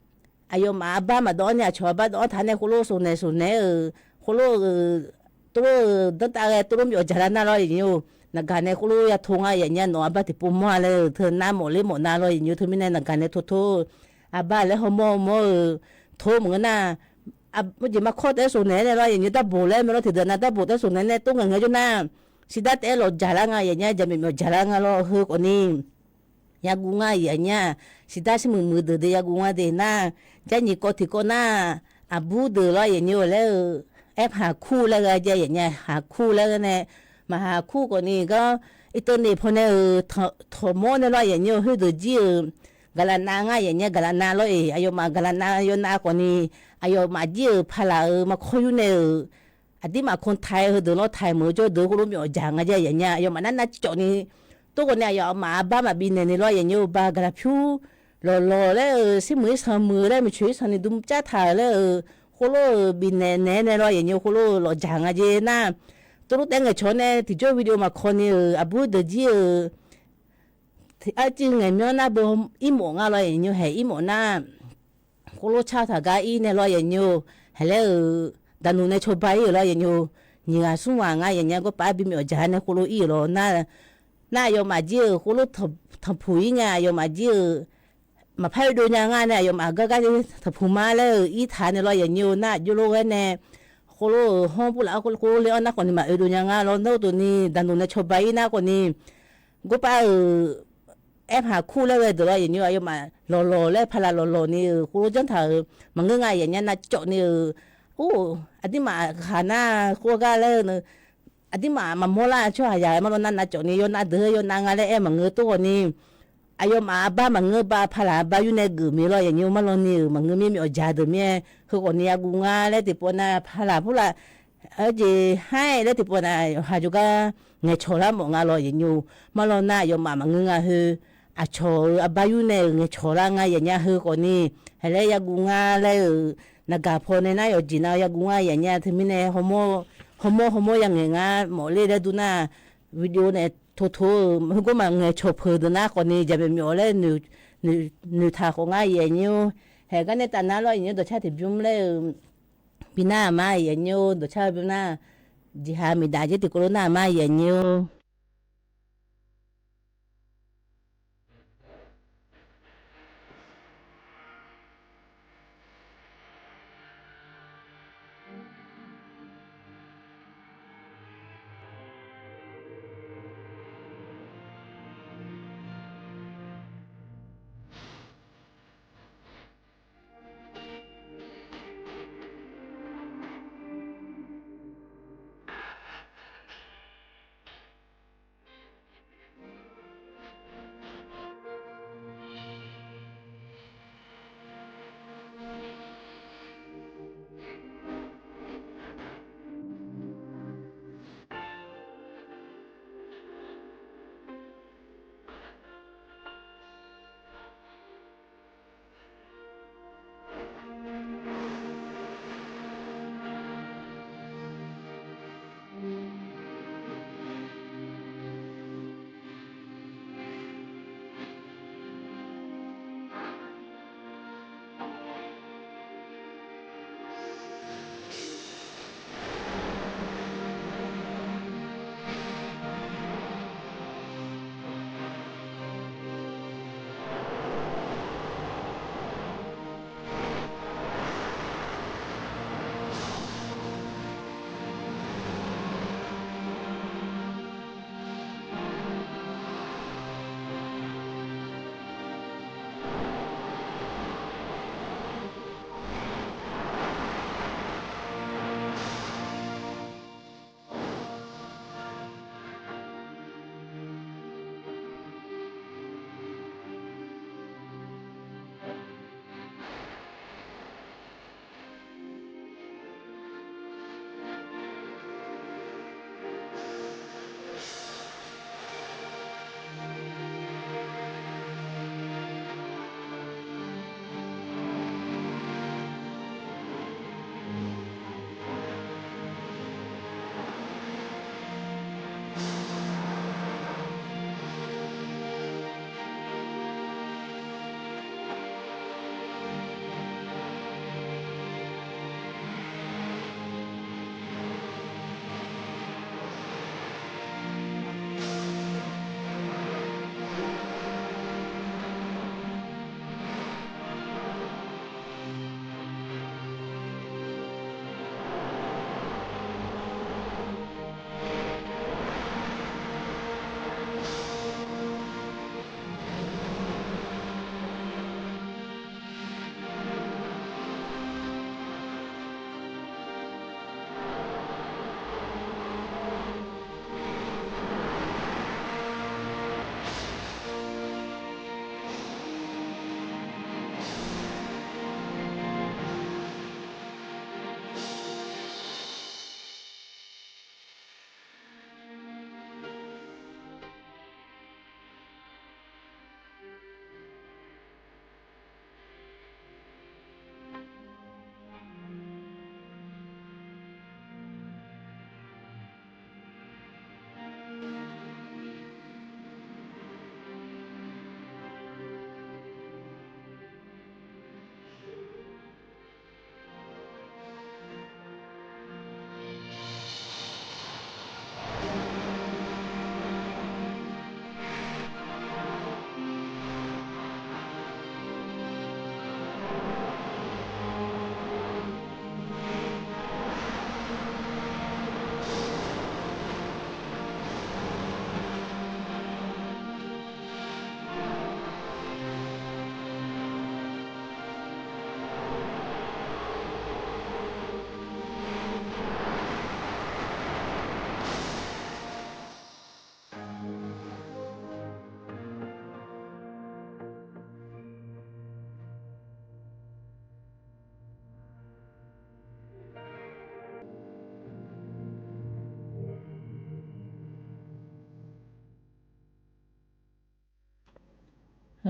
aqyawfmaf arbar maqdawv-anr nae aqcawq arbar dawv-anr taq nae khoerlof sofnaeq sofnaeq-euq, khoerlof-eu, tov lof-eu danrtav ghae tov lof myawf jaqlar nar lawr yanyir-or, naqgaq nae khoerlof ya to ngar yanyir nawq arbar tiqpov mawr-a laer-eu teu nar mawf ler mawf nar lawr yanyir teumirnae naqgaq nae to to arbar laer hawmawr mawr-eu, tor maqngeur nar, mawrjeq markawr taef-aer sofnaeq-aer nae lawr yanyir darboq laer mae lawr tiqdeuq nav darboq taef-aer sofnaeq-aer nae tov ngaeq ngae jawr nar, siqdar taef-aer lawq jaqlar nga yanyir jaqmyawf myawf jaqlar nga lawr heukhawf ni yaguv ngar yanyir-aq, siqdar sharmuiq muiqdeuq de yaguv ngar de nar, jarnyiq kawv tiqkawv nar, aqbur deuq lawr yanyir-or laer-eu, aer haqkur laer ghae jav yanyir haqkur laer ghae nae, maqhaqkur khawf ni gar, irteuv neq pawnae-euq tawqmawr nae lawr yanyir-or khoerdeuq jir-euq, gaqlaqnav ngar yaef nya gaqlaqnav lawr-eq. Aqyawfmaf gaqlaqnav yawnav khawfni, aqyawfmaf jir-euq paqlaq-euq maqkawr yur nae-euq aqdirmaf คนไทย heudeuq lawr ไทย meuq-eu jawr deuq khoerlof myawf dzaq nga jae yaef nya. Aqyawfmaf nar navcawf ni, tov khawfni aqyawfmaf arbar maqbi naeq ni lawr yaef nya-eu ba gaqlaq pyur lawqlawq laer-euq sirmuiq irsanq muiq-eu laer miqcoeq irsanq ni dm car taq-euq laer-euq khoerlof-euq bifnaeq naeq-aer nae lawr yaef nya-eu khoerlof-eu lawqdzaq nga jae nar, tov lof taef ngaeqcawq nae tiqjawr video maqkawni-euq aqbur deuq jir-euq arcuiv ngaeqmyanr nar beu irmawf ngar lawr yaef nya haeq irmawf nar, khoerlof car taq gar ir nae lawr yaef nya-eu, haeq laer-euq daqnuq nae cawba ir-euq lawr yaef nya-eu, nyiq ghaq smr ghaq ngar yaef nya gawrpav bimyawf dzaq nae khoerlof ir-euq lawr nar, nar aqyawfmaf jir-euq khoerlof tanqpuq ir ngae aqyawfmaf jir-euq maqpar oedov nya ngar nae aqyawfmaf gar gar tanqpuq ma laer-euq irtaq nae lawr yaef nya-eu nar aqjox lof ghaer nae khoerlof-euq hanr purlaf-anr khoerlof le-anr nar khawfni maq oedov nya ngar lawr nar tov ni daqnuq nae cawba ir nar khawfni gawrpav-euq aerpaq kur laer ghae deuq lawr yaef nya-eu aqyawfmaf lawqlawq laer paqlaq lawqlawq ni-euq khoerlof janr taq-euq maqngeur nga yaef nya navcawf ni-euq, or, aqdirmaf ghaq nar khoergar laer-eu aqdirmaf maqmawr lar-eu tsawrhaq yaq-aer marlawr nar navcawf ni yawnav deuq-aer yawnav nga laer aer maqngeur tov khawfni aqyawfmaf arbar maqngeur ba paqlaq arbar yur nae geuf mir lawr yaef nya-eu marlawr ni-euq maqngeur mir myawf dzaq deuq mir-aer heu khawfni yaguv nga laer tiqpov nav paqlaq purlaf arjeq haer laer tiqpov nav yawqha jawrgar ngaeqcawq lar mawf nga lawr yaef nya-eu marlawr nar aqyawfmaf maqngeur nga heu aqcawq-euq arbar yur nae-euq ngaeqcawq lar nga yaef nya heu khawfni haeq laer yaguv nga laer-euq naqgaq paw nae nar yawqjeq nav yaguv nga yaef nya teumirnae hawmawr hawmawr ya ngaeq nga mawf ler laer dur nar video nae totoq-eu heugar maqngaeq cawq peuq deuq nar khawfni jaqmyawf myawf laer noeqtaq khawf ngar yaef nya-or, haeq gar nae taf nar lawr yaef nya-eu dawqcar tiqbymr laer-euq bi nar aqma yaef nya-or dawqcar-eu bymr nar jeqha miqdaf jir tiqkawv lof nar aqma yaef nya-or.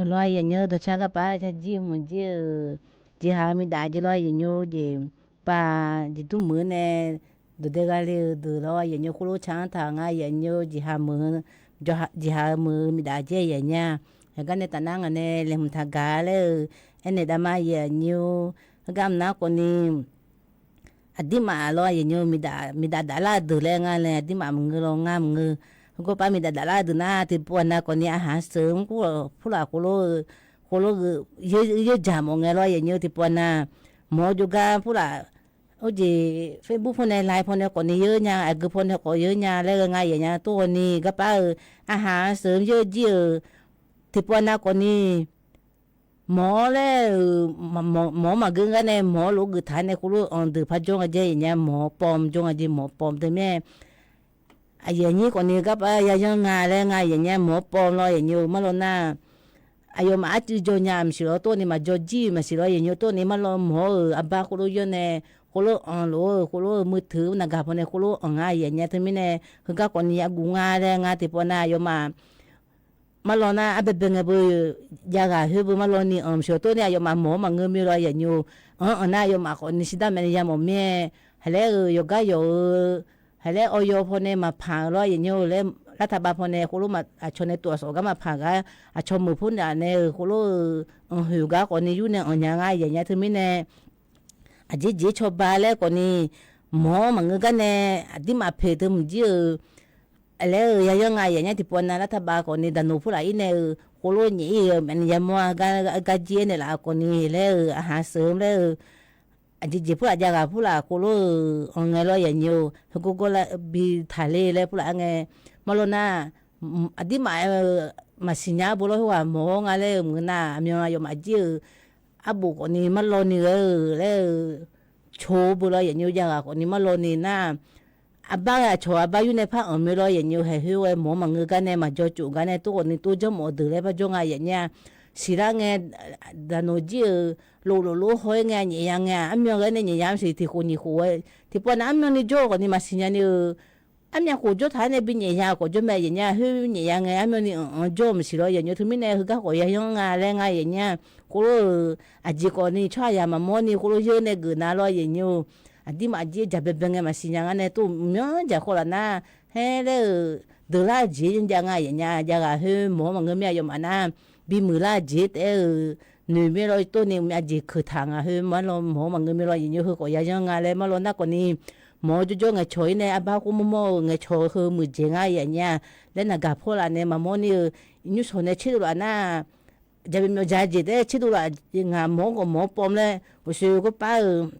Lawr, aqyuif aqnyir dawqcar garpar car jir muiq jir-euq, jeqhaq-eu miqdaf jeq lawr, aqyuif aqnyir jeq, pav jeqdur meuq-eu nae, dawqdae ghale-euq deuq lawr, aqyuif aqnyir khoerlof tsaq-anr taq nga, aqyuif aqnyir jeqhaq meuq, jeqhaq-eu meuq-eu miqdaf jeq aqyuif aqnyir-a. Heugar nae tafnar ngaq nae laeqhmq taq gaq laer-eu, aernaeq dav ma aqyuif aqnyir-or. Heugar mq nar khawfni, aqdirmaf lawr, aqyuif aqnyir miqdaf, miqdaf daflar-eu deuq laer nga laer, aqdirmaf maqngeur lawr, ngar maqngeur. Heugawr par miqdaf daflar-eu deuq nar, tiqpov aqnav khawfni aqhaq-anr sheuq-anr kur, purlaf khoerlof-eu, khoerlof-eu, yeur jaq mawf ngae lawr, aqyuif aqnyir tiqpov aqnav, mawq-awr jawrgar purlaf, or jeq Facebook pawnae, Line pawnae khawfni yeur nya, aqgeu pawnae khawf yeur nya laer ghae nga, aqyuif aqnyir tov khawfni garpar-eu, aqhaq-anr sheuq-anr yeur jir-euq, tiqpov aqnav khawfni mawq-awr laer-euq, mawq-awr maqgeur gar nae mawq-awr lof geuf taq nae khoerlof-eu anq deuq par jawr nga jeq, aqyuif aqnyir mawq-awr pawm jawr nga jeq, mawq-awr pawm teumirnae, aqyuif aqnyir khawfni garpar yayanr nga laer nga, aqyuif aqnyir mawq-awr pawm lawr, aqyuif aqnyir-eu marlawr nar, aqyawfmaf arcuiv jawr nya maqsiq lawr, tov ni maqjawr jir-euq maqsiq lawr, aqyuif aqnyir tov ni marlawr mawq-awr-euq aqbar khoerlof yawr nae, khoerlof anq lof-eu, khoerlof-eu muiq teuq-eu naqgaq pawnae khoerlof anq nga, aqyuif aqnyir teumirnae, heugar khawfni yaguf nga laer nga tiqpov nar aqyawfmaf marlawr nar arbaebae ngae beu, jav ghaq khoer beu marlawr ni anq maqsiq lawr, tov ni aqyawfmaf mawq-awr maqngeur mir lawr, aqyuif aqnyir-or. Anq-anr nar aqyawfmaf khawfni shirdav maeqni yamawf mir-aer, haqlaer-euq yawqgar yawq-eu, haqlaer awyaw pawnae maqpaq-eu lawr, aqyuif aqnyir-or laer, lartaq bav pawnae khoerlof aqcawq nae tov-aq sawf gar maqpaq gar, aqcawq meuq pur naf nae-euq khoerlof-eu, anq hoeq gar khawfni yur nae anq nya nga, aqyuif aqnyir teumirnae, aqjeq jeq cawba laer khawfni, mawq-awr maqngeur gar nae, aqdirmaf poeq teu mqjir-euq, laer-euq yayanr nga, aqyuif aqnyir tiqpov nar lartaq bav khawfni daqnoq purlaf-ir nae-euq khoerlof nyaef-ir-eu maeqni yamawr-a, garjir-aer naeqlaf khawfni laer-euq aqhaq sheuq-anr laer-eu, aqjeq jeq purlaf jav ghaq purlaf khoerlof-euq anq ngae lawr, aqyuif aqnyir-or. Heugawr gawr lar bi taqler laer purlaf-aer ngae, marlawr nar, aqdirmaf-eu maqsiq nya-ar beu lawr, khoerghaq mawq-awr nga laer-euq maqngeur nar, aqmyan aqyawfmaf jir-euq arbof khawfni marlawr ni ghae-eu laer-eu, coq-eu beu lawr, aqyuif aqnyir jav ghaq khawfni marlawr ni nar, arbar ghae aqcawq arbar yur nae par anq mir lawr, aqyuif aqnyir haeq khoer ghae mawq-awr maqngeur gar nae maqjawr cof gar nae tov khawfni tov janrmawf-eu deuq laer par jawr nga, aqyuif aqnyir-a. Siqlar ngae, daqnoq jir-euq, loflof lor haw-aer ngae nyaef ya ngae, armyan ghae nae nyaef ya maqsiq, tiq khof nyiq khof-aer tiqpov nar armyan ni jawr-eu khawfni maqsiq nya ni-eu, armyan khof jawr taq-aer nae bi nyaef ya khawf jawr mae, aqyuif aqnyir-a. Khoer nyaef ya ngae armyan ni anq-anr jawr-eu maqsiq lawr, aqyuif aqnyir teumirnae heugar khawf yayanr nga laer nga, aqyuif aqnyir-a. Khoerlof-euq aqjeq khawfni tsawrhaqzaq maqmawr ni khoerlof yeur nae geuf nar lawr, aqyuif aqnyir-or. Aqdirmaf jir-aer jaq baebae ngae maqsiq nya gar nae tov myanr jaq khawf laf nar, haer laer-euq deuq lar jeq jav nga, aqyuif aqnyir-a. Jav ghaq khoer mawq-awr maqngeur mir, aqyawfmaf nar bimuiq lar jeq taef-aer-euq noeq mir lawr, tov ni myav jeq keuq taq nga khoer marlawr mawq-awr maqngeur mir lawr, aqyuif aqnyir heu khawf yayanr nga laer marlawr nar khawfni, mawq-awr jawrjawr ngaeqcawq-ir nae arbar khoer mawrmawr-eu ngaeqcawq heu muiqdzaeq nga, aqyuif aqnyir-a. Laer naqgaq pawrlaf nae maqmawr ni-eu, nymrshawq nae tserdov laf nar, jaqmyawf myawf jaq jeq taef-aer tserdov laf, ngaq mawq-awr khawf mawq-awr pawm laer uqshoe gawrpar-euq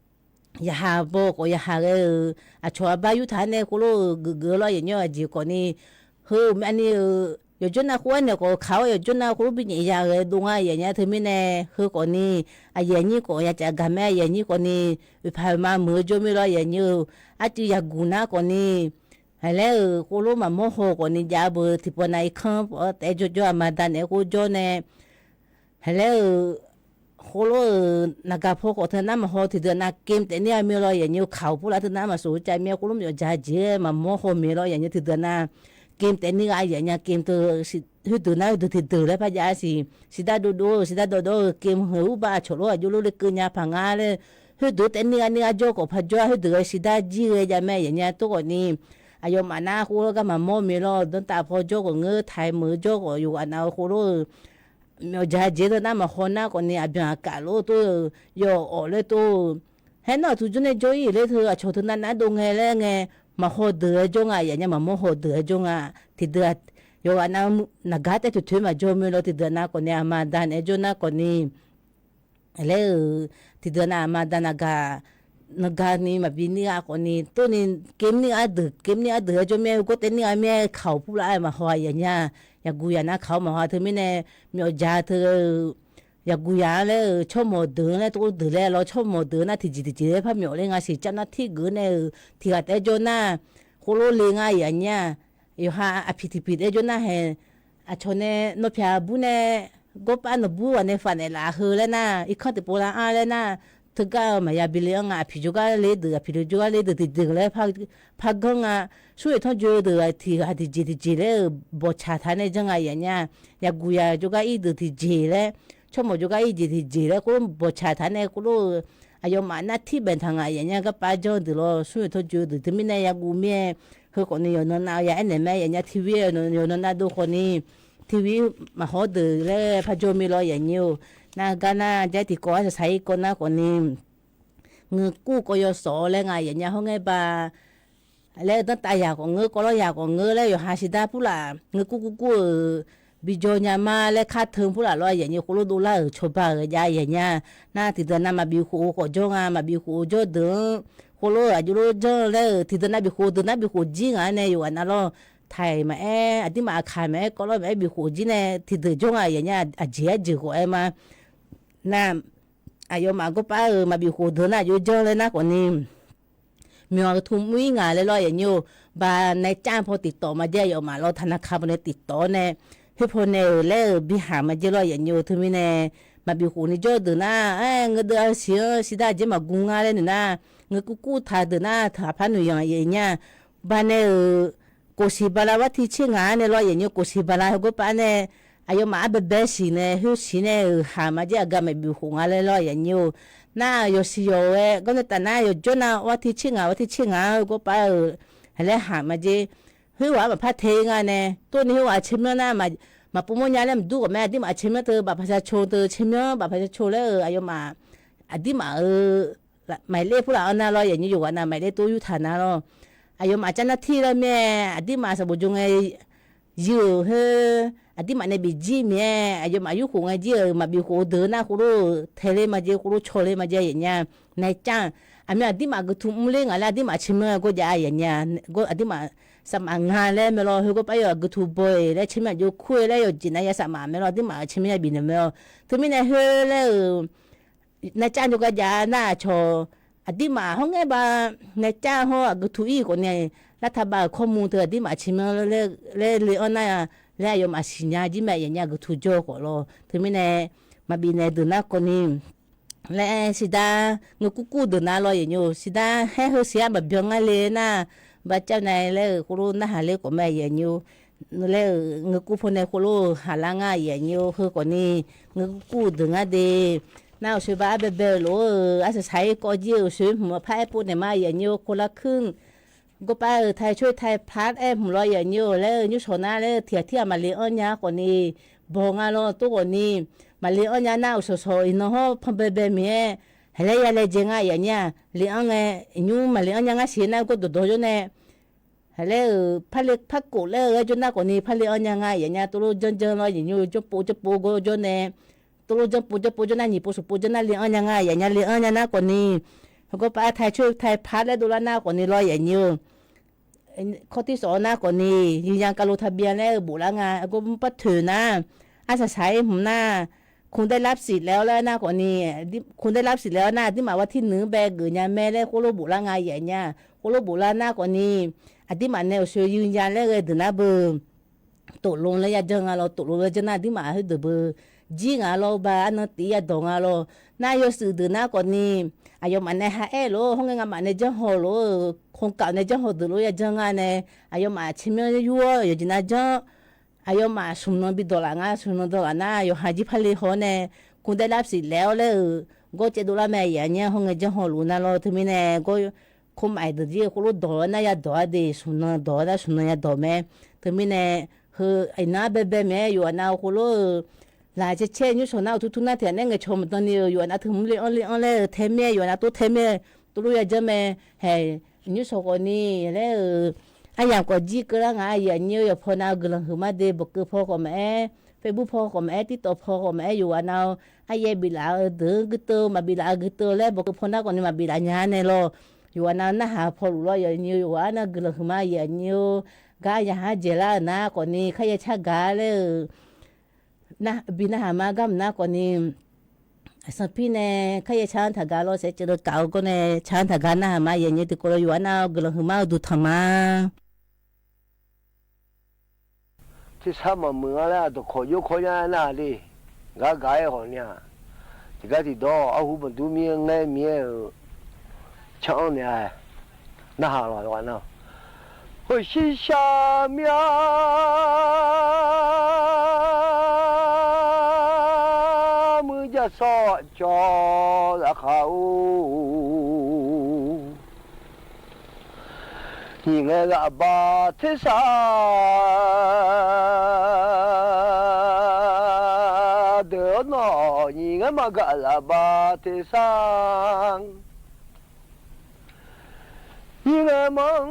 yaqhaq baw khawf yaqhaq ghae-euq aqcawq arbar yurtaq-aer nae khoerlof-euq geufgeuf-eu lawr, aqyuif aqnyir-a. Aqjeq khawfni, heu-euq myavni-euq yawqjawr nav khoer-aer naeq khawf kaq-awr yawqjawr nav khoerlof bi nyaef ya ghae dov nga, aqyuif aqnyir-a. Teumirnae heu khawfni, aqyuif aqnyir khawf ya caf gaq mae, aqyuif aqnyir khawfni oeqpaq oeqma muiq-eu jawr mir lawr, aqyuif aqnyir-eu. Arcuiv yaqguq nar khawfni, haq laer-euq khoerlof maqmawr haw khawfni jav-eu beu tiqpov nav irkanr paf-awr taef-aer jawrjawr aqma da naeq-aer khoer jawr nae, haq laer-euq khoerlof-euq naqgaq paw khawf teunav maqhaw, tiqdeuq nav kem taef nir-a mir lawr, aqyuif aqnyir-eu. Kaq-awr purlaf teunav maqsoq-eu cav mir-aer khoerlof myawf jaq jeq-aer maqmawr haw mir lawr, aqyuif aqnyir. Tiqdeuq nav kem taef nir-a, aqyuif aqnyir-a. Kem teu khoerdeuq nar khoerdeuq tiqdeuq laer par jav-a siq. Siqdar dovdov-eu, siqdar dovdov-eu kem heu urbav aqcawq lof aqjox lof le keuv nya paq nga laer, khoerdeuq taef nir-a, nir-a jawr khawf par jawr-a, khoerdeuq ghae siqdar jir ghae jav mae, aqyuif aqnyir-a. Tov khawfni, aqyawfmaf nar khoerlof gar maqmawr mir lawr, danrtav paw jawr khawf ngeur taiq meuq-eu jawr khawf yawqghaq nav-eu khoerlof-eu myawf jaq jeq teunav maqhaw nar khawfni, aqbyanq aqkaf lof tov-eu, yawf awf laer tov-eu, haer nar aqtuq jawr nae jawr-ir laer teu aqcawq teunav nav dov ngae laer ngae, maqhaw deuq-aer jawr nga, aqyuif aqnyir-a. Maqmawr haw deuq-aer jawr nga. Tiqdeuq yawqghaq nav naqgaq taef toeqtoeq maqjawr mir lawr, tiqdeuq nav khawfni aqma da naeq-aer jawr nar khawfni, laer-euq tiqdeuq nav aqma da naqgaq, naqgaq ni maqbi nir-a khawfni, tov ni kem nir-a deuq, kem nir-a deuq-aer jawr mir-aer, gawr taef nir-a mir-aer kaq-awr purlaf-aer maqhaw, aqyuif aqnyir-a. Yaqguq yaq nar kaq-awr maqhaw, teumirnae myawf jaq teu yaqguq yaq-anr laer-euq tsawrmawq deuq-anr laer tov deuq laer lawr, tsawrmawq deuq nar tiqjeq tiqjeq laer par myawf ler nga siq. Cavnar tirgeuf nae-euq tiqghaq taef-aer jawr nar, khoerlof le nga, aqyuif aqnyir-a. Yawqha aqpiq tiqpiq taef-aer jawr nar hae, aqcawq nae nawr pyaq bur nae, gawrpav nawq bur ghaq nae faf naeqlaf heu laer nar, irkanr tiqpov lar-anr laer nar, teugar-eu maqya bi le-anr nga. Aqpiq jawrgar ler deuq, aqpiq jawrgar ler deuq tiqdeuq laer par ganr nga. Smr oeq tanrjoe deuq tiq ghaq tiqjeq tiqjeq laer-euq bawqtsaq taq nae janr nga yaf nya. Yaguq yaq jawrgar ir deuq tiqjeq laer, tsawrmawq jawrgar ir jeq tiqjeq laer khoerlof bawqtsaq taq nae khoerlof-eu aqyawfmaf nar tirbaeq taq nga yaf nya. Garpav janr deuq lawr, smr oeq tanrjoe deuq teumirnae yaguv mir-aer, heukhawf ni yawqnan nav ya aernaeq mae yaf nya. Tiq vir yawqnan nav dov khawf ni, tiq vir maqhaw deuq laer par jawr mir lawr yaf nyi-or. Nar gar nar jaer tiqkawv arsaq saq-ir kawv nar khawf ni, ngeur kur kawv yawsawq laer nga yaf nya hawr ngae ba laer-eu danrtav yaq khawf ngeur, kawvlawr yaq khawf ngeur laer yawqha siqdar purlaf ngeur kur kur kur-euq bijawr nya ma laer kar teu purlaf lawr yaf nyi khoerlof dovlar-euq cawba-euq jav yaf nya. Nar tiqdeuq nav maqbif khof-eu khawf jawr nga, maqbif khof-eu jawr deuq-anr khoerlof-eu aqjox lof janr laer-euq tiqdeuq nav bif khof deuq nar bif khof jir ngaq-anr nae yawqghaq nav lawr taiq maqaer, aqdirmaf aqkaq maqaer, kawvlawr maqaer bif khof jir nae tiqdeuq jawr nga yaf nya. Aqjeq arjeuq khawf aer ma. Nar aqyawfmaf gawrpar-euq maqbif khof deuq nar aqjox janr laer nar khawf ni, myawq-aq tu mr-ir ngaq laer lawr yaf nyi-or. Ba nae car paw tiqtawf ma jaer aqyawfmaf lawr taqnaq ka paw nae tiqtawf-awr nae, khoer paw nae-euq laer-euq bi haq ma jaer lawr yaf nyi-or. Teumirnae maqbif khof ni jawr deuq nar, aer, ngeur deuv-a siq-anr siqdar aqjeq maqgmr ngar laer noeq nar, ngeur kur kur taq deuq nar taq aqpar noeq yanq yaf nya. Ba nae-euq kof siq bala war tir tser ngaq-anr nae lawr yaf nyi-or. Kof siq bala heu gawrpar nae aqyawfmaf arbaebae siq nae khoer siq nae-euq haq ma jaer aqgaf maqbif khof nga laer lawr yaf nyi-or. Nar yawqsiq yawq-aer gawr nae taf nar yawqjawr nav war tir tser ngaq war tir tser ngaq-anr heu gawrpar-euq laer haq ma jaer. Khoerghaq-anr maqpar te nga nae, tov ni khoerghaq caemyanr nar maqpov mawrnya laer maqdur khawf mae. Aqdirmaf caemyanr teu baf paqsha co teu caemyanr baf paqsha co laer-euq aqyawfmaf aqdirmaf-euq maqler purlaf-anr nar lawr yaf nyi yawqghaq nav maqler tov yurtaq nar lawr. Aqyawfmaf car nar tir laer mae, aqdirmaf sanqbof jawr ngae yir-euq khoer aqdirmaf nae bif jir miqaer, aqyawfmaf yurkhof ngae jir-euq maqbif khof-eu deuq nar khoerlof tae ler ma jaer, khoerlof caw ler ma jaer yaf nya. Nae car-aq, aqmyan aqdirmaf geutu mr ler ngaq laer aqdirmaf caemyanr gawr jav yaf nya. Aqdirmaf safmaf nga laer mae lawr. Heu gawrpar yawf geutu baw-eq laer caemyanr aqjox kur-eu laer yawqjeq nav ya safmaf mae lawr. Aqdirmaf caemyanr ya bifnaeq mae lawr. Teumirnae khoer laer-euq nae car jawrgar jav nar aqcawq aqdirmaf hawr ngae ba nae car hawr aqgeutu ir khawf ni lar taqbav-euq kawrmu teu aqdirmaf caemyanr laer le-anr nar laer aqyawfmaf siqnya jir mae yaf nya geutu jawr-eu khawf lawr. Teumirnae maqbif naeq deuq nar khawf ni laer siqdar ngeur kur kur deuq nar lawr yaf nyi-or. Siqdar haer heu siq-ar maqbyan ngar le nar, ba car nae laer-euq khoerlof narhaq ler khawf mae yaf nyi-or. Laer-euq ngeur kur paw nae khoerlof-eu haqlar ngar yaf nyi-or. Heu khawf ni ngeur kur kur deuq ngar de. Nar uqsoe ba arbaebae-eu lof-eu arsaq saq-ir kawv jir-eu uqsoe hmq-anr par aer pov naeq ma yaf nyi-or. Kov lar kuir gawrpar-euq tai coer tai par aer hmq lawr yaf nyi-or. Laer-eu nymrshawq nar laer-eu tiq ghaq tir ghaq maqle anr nya khawf ni baw nga lawr. Tov khawf ni maqle anr nya nar uqshawq shawq iqnan hawr panbaebae miqaer, haqlaer ya laejae nga yaf nya. Le anr ngae, iqnymr maqle anr nya ngar siq nar gawr dawqdawq jawr nae haqlaer-euq par le par kof laer-eu aer jawr nar khawf ni par le anr nya nga yaf nya. Tovlof janrjanr lawr yaf nyi-or. Janrpov janrpov gawr jawr nae, tovlof janrpov janrpov jawr nar nyiq pov smq pov janr nar le anr nya nga yaf nya. Le anr nya nar khawf ni, heu gawrpar tai coer tai par laer dovlar nar khawf ni lawr yaf nyi-or. Kawr tir sawf-awr nar khawf ni, yinya kalo tabia laer-eu boflar nga. Gawr mr par toeq nar, arsaq saq-ir hmq nar, คนได้รับสิทธิ์แล้ว laer nar khawf ni, คนได้รับสิทธิ์แล้ว nar aqdirmaf war tir nuir-anr bae geuf nya mae laer khoerlof boflar nga yaf nya. Khoerlof boflar nar khawf ni, aqdirmaf nae uqsoe yir nya laer ghae deuq nar beu ตกลง laer ya janr nga lawr. ตกลง laer janr nar aqdirmaf khoerdeuq beu jir ngaq lawr ba arnan tif yadawq nga lawr. Nar yawshuif deuq nar khawf ni, aqyawfmaf nae ha aer lof-aer hawr ngae ngamaf nae janrhaw lof-eu คนเก่า nae janrhaw deuq lof ya janr nga nae, aqyawfmaf caemyanr yur-awr yawqjeq nav janr. Aqyawfmaf smq nan bi dawq laf nga. Smq nan dawq laf nar yawqha jir par le haw-awr nae, คนได้รับสิทธิ์แล้ว laer-euq gawr caev dovlar mae yaf nya hawr ngae janrhaw luf nar lawr. Teumirnae gawr คนใหม่ deuq jir khoerlof dawq-awr nar yadawq-a de. Smq nan dawq-awr nar smq nan yadawq mae. Teumirnae heu iqnan arbaebae miqaer yawqghaq nav-eu khoerlof-eu laqcae caer nymrshawq nar-euq turtur nar tiq ghaq nae ngaeqcawq maqdan ni-euq yawqghaq nav teu hmq le anr le anr laer-eu tae mir-aer yawqghaq nav tov tae mir-aer tovlof ya janr mae. Haeq nymrshawq khawf ni laer-euq aryamq khawf jir keuvlar nga yaf nyi-eu. Yawqpaw nav-eu guiqlanq huiqma de. Bawqkeuv paw khawf maqaer, Facebook paw khawf maqaer, TikTok paw khawf maqaer, yawqghaq nav-eu aryaf biflaf-eu deuq-anr guiteuv, maqbiflaf-eu guiteuv laer bawqkeuv paw nar khawf ni maqbiflaf nya nae lawr. Yawqghaq nav-eu narhaq paw luf lawr yaf nyi-eu. Yawqghaq nav-eu guiqlanq huiqma yaf nyi-eu. Gar yaqhar dzaeqlar-euq nar khawf ni kharyaer car gaq laer-euq bi narhaq ma. Gar mq nar khawf ni sanqpir nae kharyaer car-anr taq gaq lawr. Saeqceuvleu kaf-eu gawr nae car-anr taq gaq narhaq ma. Yaf nyi tiqkawv lawr yawqghaq nav-eu guiqlanq huiqma-eu duqtanq ma. Tersar maqmuiq nga laer aqdawqkawq jawrkawr nya narhaq le. Gaq gaq-aer hawq ni-aq, Tiqgar tiqdawr arhu maqdur mir-aer ngaer mir-aer-euq can-anr naeq-a. Narhaq lawq yawqghaq nar, heushirshar myar muiq jav sawr cawv lafkhaq-or, nyiq ngae lafbaq tersar deuq-awr nawq nyiq ngae maqgaq lafbaq tersar, nyiq ngae manr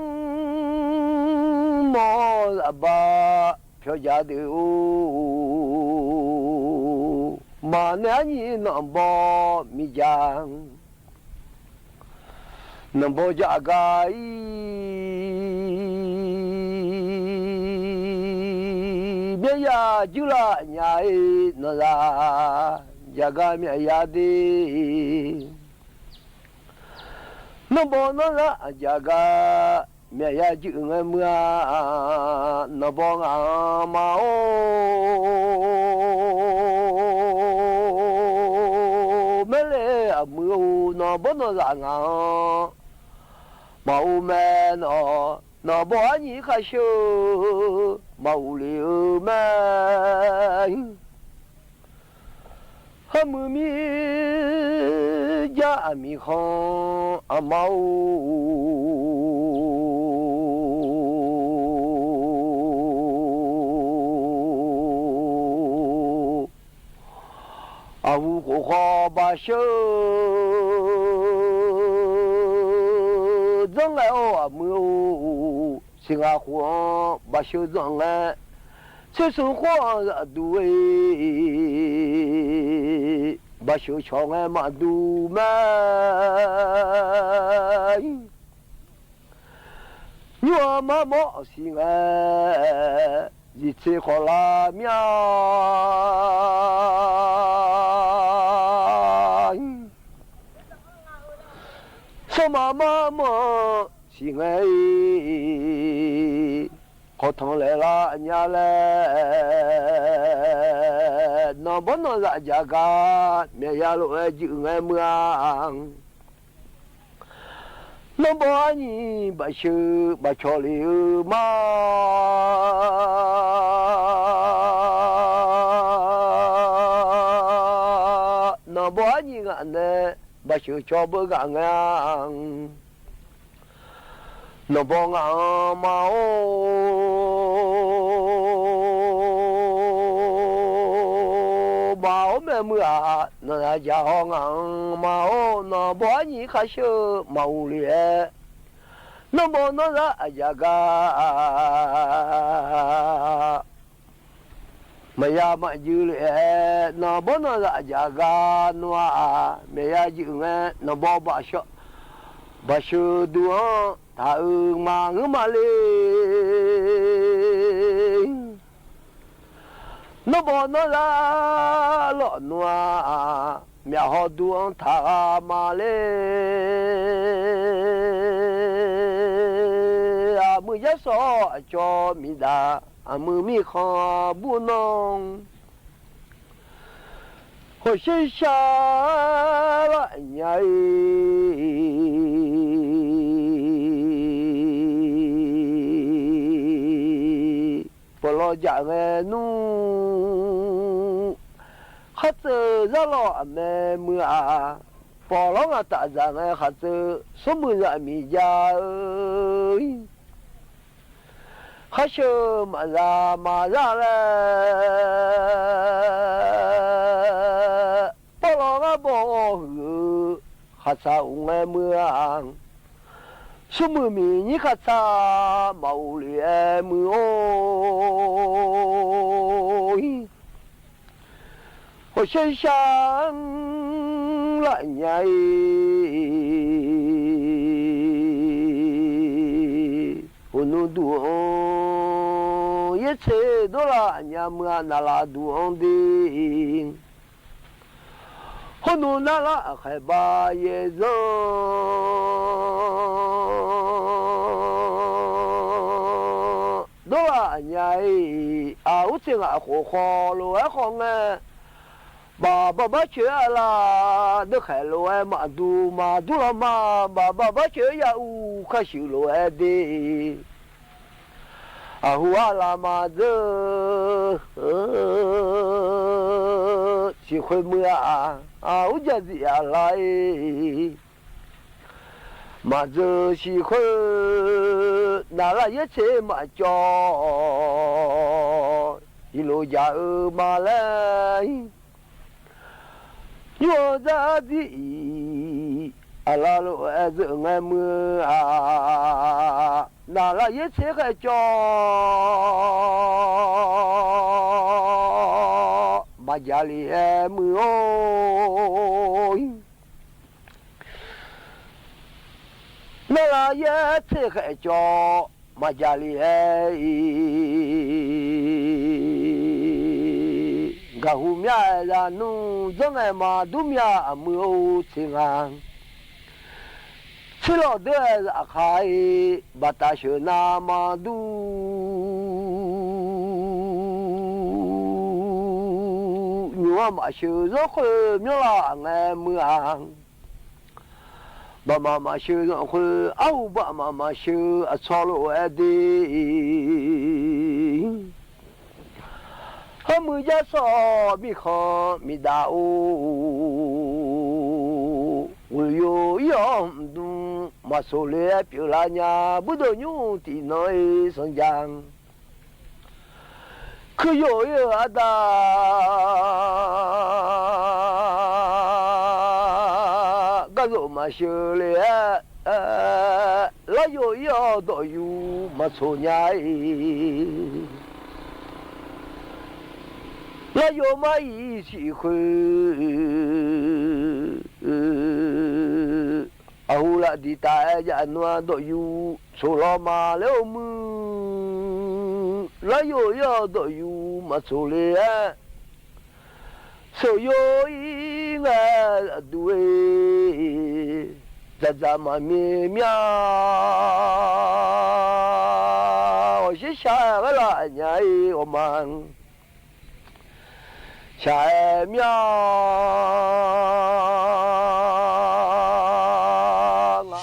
mawr lafbaq pyawr ja deuq-or, maqnaeq arnyiq nanqbaw miqja. Nanqbaw jaqgar-ir, myavya juirlaf nya-ir, nanqzaq jaqgar myavya de. Nanqbaw nanqzaq jaqgar myavya juir ngae meuq-a, nanqbaw ngaq-anr ma-or, maerle aqmuiq-or, nanqbaw nanqzaq ngaq-anr maqur mae nawq, nanqbaw arnyiq khar sheu-eu maqur lef-eu mae. Armuiq mir jar aqmiq khanq aqma-or, aqhu khof khawf baqsheu dzanr ngae-or aqmuiq-or, siqghaq khof-anr baqsheu dzanr ngae, tsersmq khof-anr zafduq-e, baqsheu cawq ngae maqduq mae. Nymr-aq marmawr siq ngae, ziqtser khawf lar mir-a. Sanrma marmawr siq ngae-ir, khawf tanq laeq lar nya laer, nanqbaw nanqzaq jaqgar myavya lof-aer juif ngae meuq-a. Nanqbaw arnyiq baqsheu baqcawq lef-eu ma. Nanqbaw arnyiq ngaq nae baqsheu cawq beu ghaq ngae-a. Nanqbaw ngaq-anr ma-or, ma-or mae meuq-aq, nanqzaq jaq haw ngaq-anr ma-or, nanqbaw arnyiq khar sheu-eu maqur lef-aer, nanqbaw nanqzaq jaqgar maqya maqjuif lef-aer, nanqbaw nanqzaq jaqgar nawr-aq, myavya juif ngae, nanqbaw baqsheu duq-anr taq-eu ma ngeur ma le. Nanqbaw nanqzaq lawq nawr-aq, myavhaw duq-anr taq-a ma le. Aqmuiq yar sawq aqcawq miqdaq, aqmuiq mirkhanq bur nanr, hawsher shar laf nya-ir. Pawqlaw jaq ngae nmr, khar tseuv zar lawq aqmae meuq-aq, pawqlawr ngaq taf dzaq ngae khar tseuv smrmuiq zaq miqjav-eu, khar sheu maqza maqza laer, pawqlawr ngar baw huiq-eu khaqtsaq uq ngae meuq-a. Smrmuiq miqnyir khaqtsaq maqur lef-aer muiq-or, hawsher shar laf nya-ir. Hawqnmr duq-anr yaertser dawrlaf nya meuq-a, naqlaf duq-anr de. Hawqnmr narlaf khaeqba yaerzanr dawrlaf nya-ir. Aqur tser ngaq khof khawf lof-aer khawf ngae, Baq baq bar coeq-aer aqlaf, deurkhaeq lof-aer maqdur maqdur lanma, baq baq bar coeq-aer yaruv kar shuif lof-aer de. Aqhu arlaf maqdzeur siqkhoer muiq-a, aqur jazif aqlaf-ir. Maqdzeur siqkhoer naqlar yaertser maqcawv, iqlof jaq-eu ma laer. Nymr-eu dzardzir-iq aqlaf lof-aer zeuq ngae muiq-a, naqlar yaertser khaer cawv maqjaq lef-aer muiq-or. Naqlar yaertser khaer cawv maqjaq lef-aer-iq, gaqhu myar-aer za nmr dzanr ngae maqdur myav aqmuiq-or tser nga. Tserlawq deur-aer zafkhav-ir baqtaf sheuq nav maqdur. Nymq-anr maqsheuq zanrkhoer myanrlar ngae muiq-a. Baqmaf maqsheuq zanrkhoer arhu baqmaf maqsheuq aqcawq lof-aer de. Hawmuiq jar sawq mirkhanq miqdaf-or. Ghoeq yo ir-awr hmq dm maqsoq le-aer pyeuflar nya, buideuq nymr tiqnan-ir sanqja. Kuir yoq ir-euq arda, garzof maqsheuq le-aer, lar yoq ir-awr dawq yuv maqtsoq nya-ir. Lar yoq mar-iq siqkhoer, aqhu laf diq taf-aer jaf nmr-a dawq yuv tsoq lawr ma laer-or muiq. Lar yoq ir-awr dawq yuv maqtsoq le-aer, sheuq yo ir ngae aqdui-e, dzaqdzaq maqmyav myav, ghawqsher shaq-aer ghaerlaf aqnya-ir ghawqma. Shaq-aer myav nga.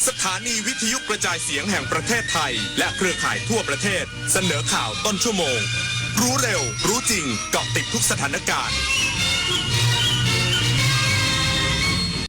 สถานีวิทยุกระจายเสียงแห่งประเทศไทย และเครือข่ายทั่วประเทศ เสนอข่าวต้นชั่วโมง รู้เร็ว รู้จริง เกาะติดทุกสถานการณ์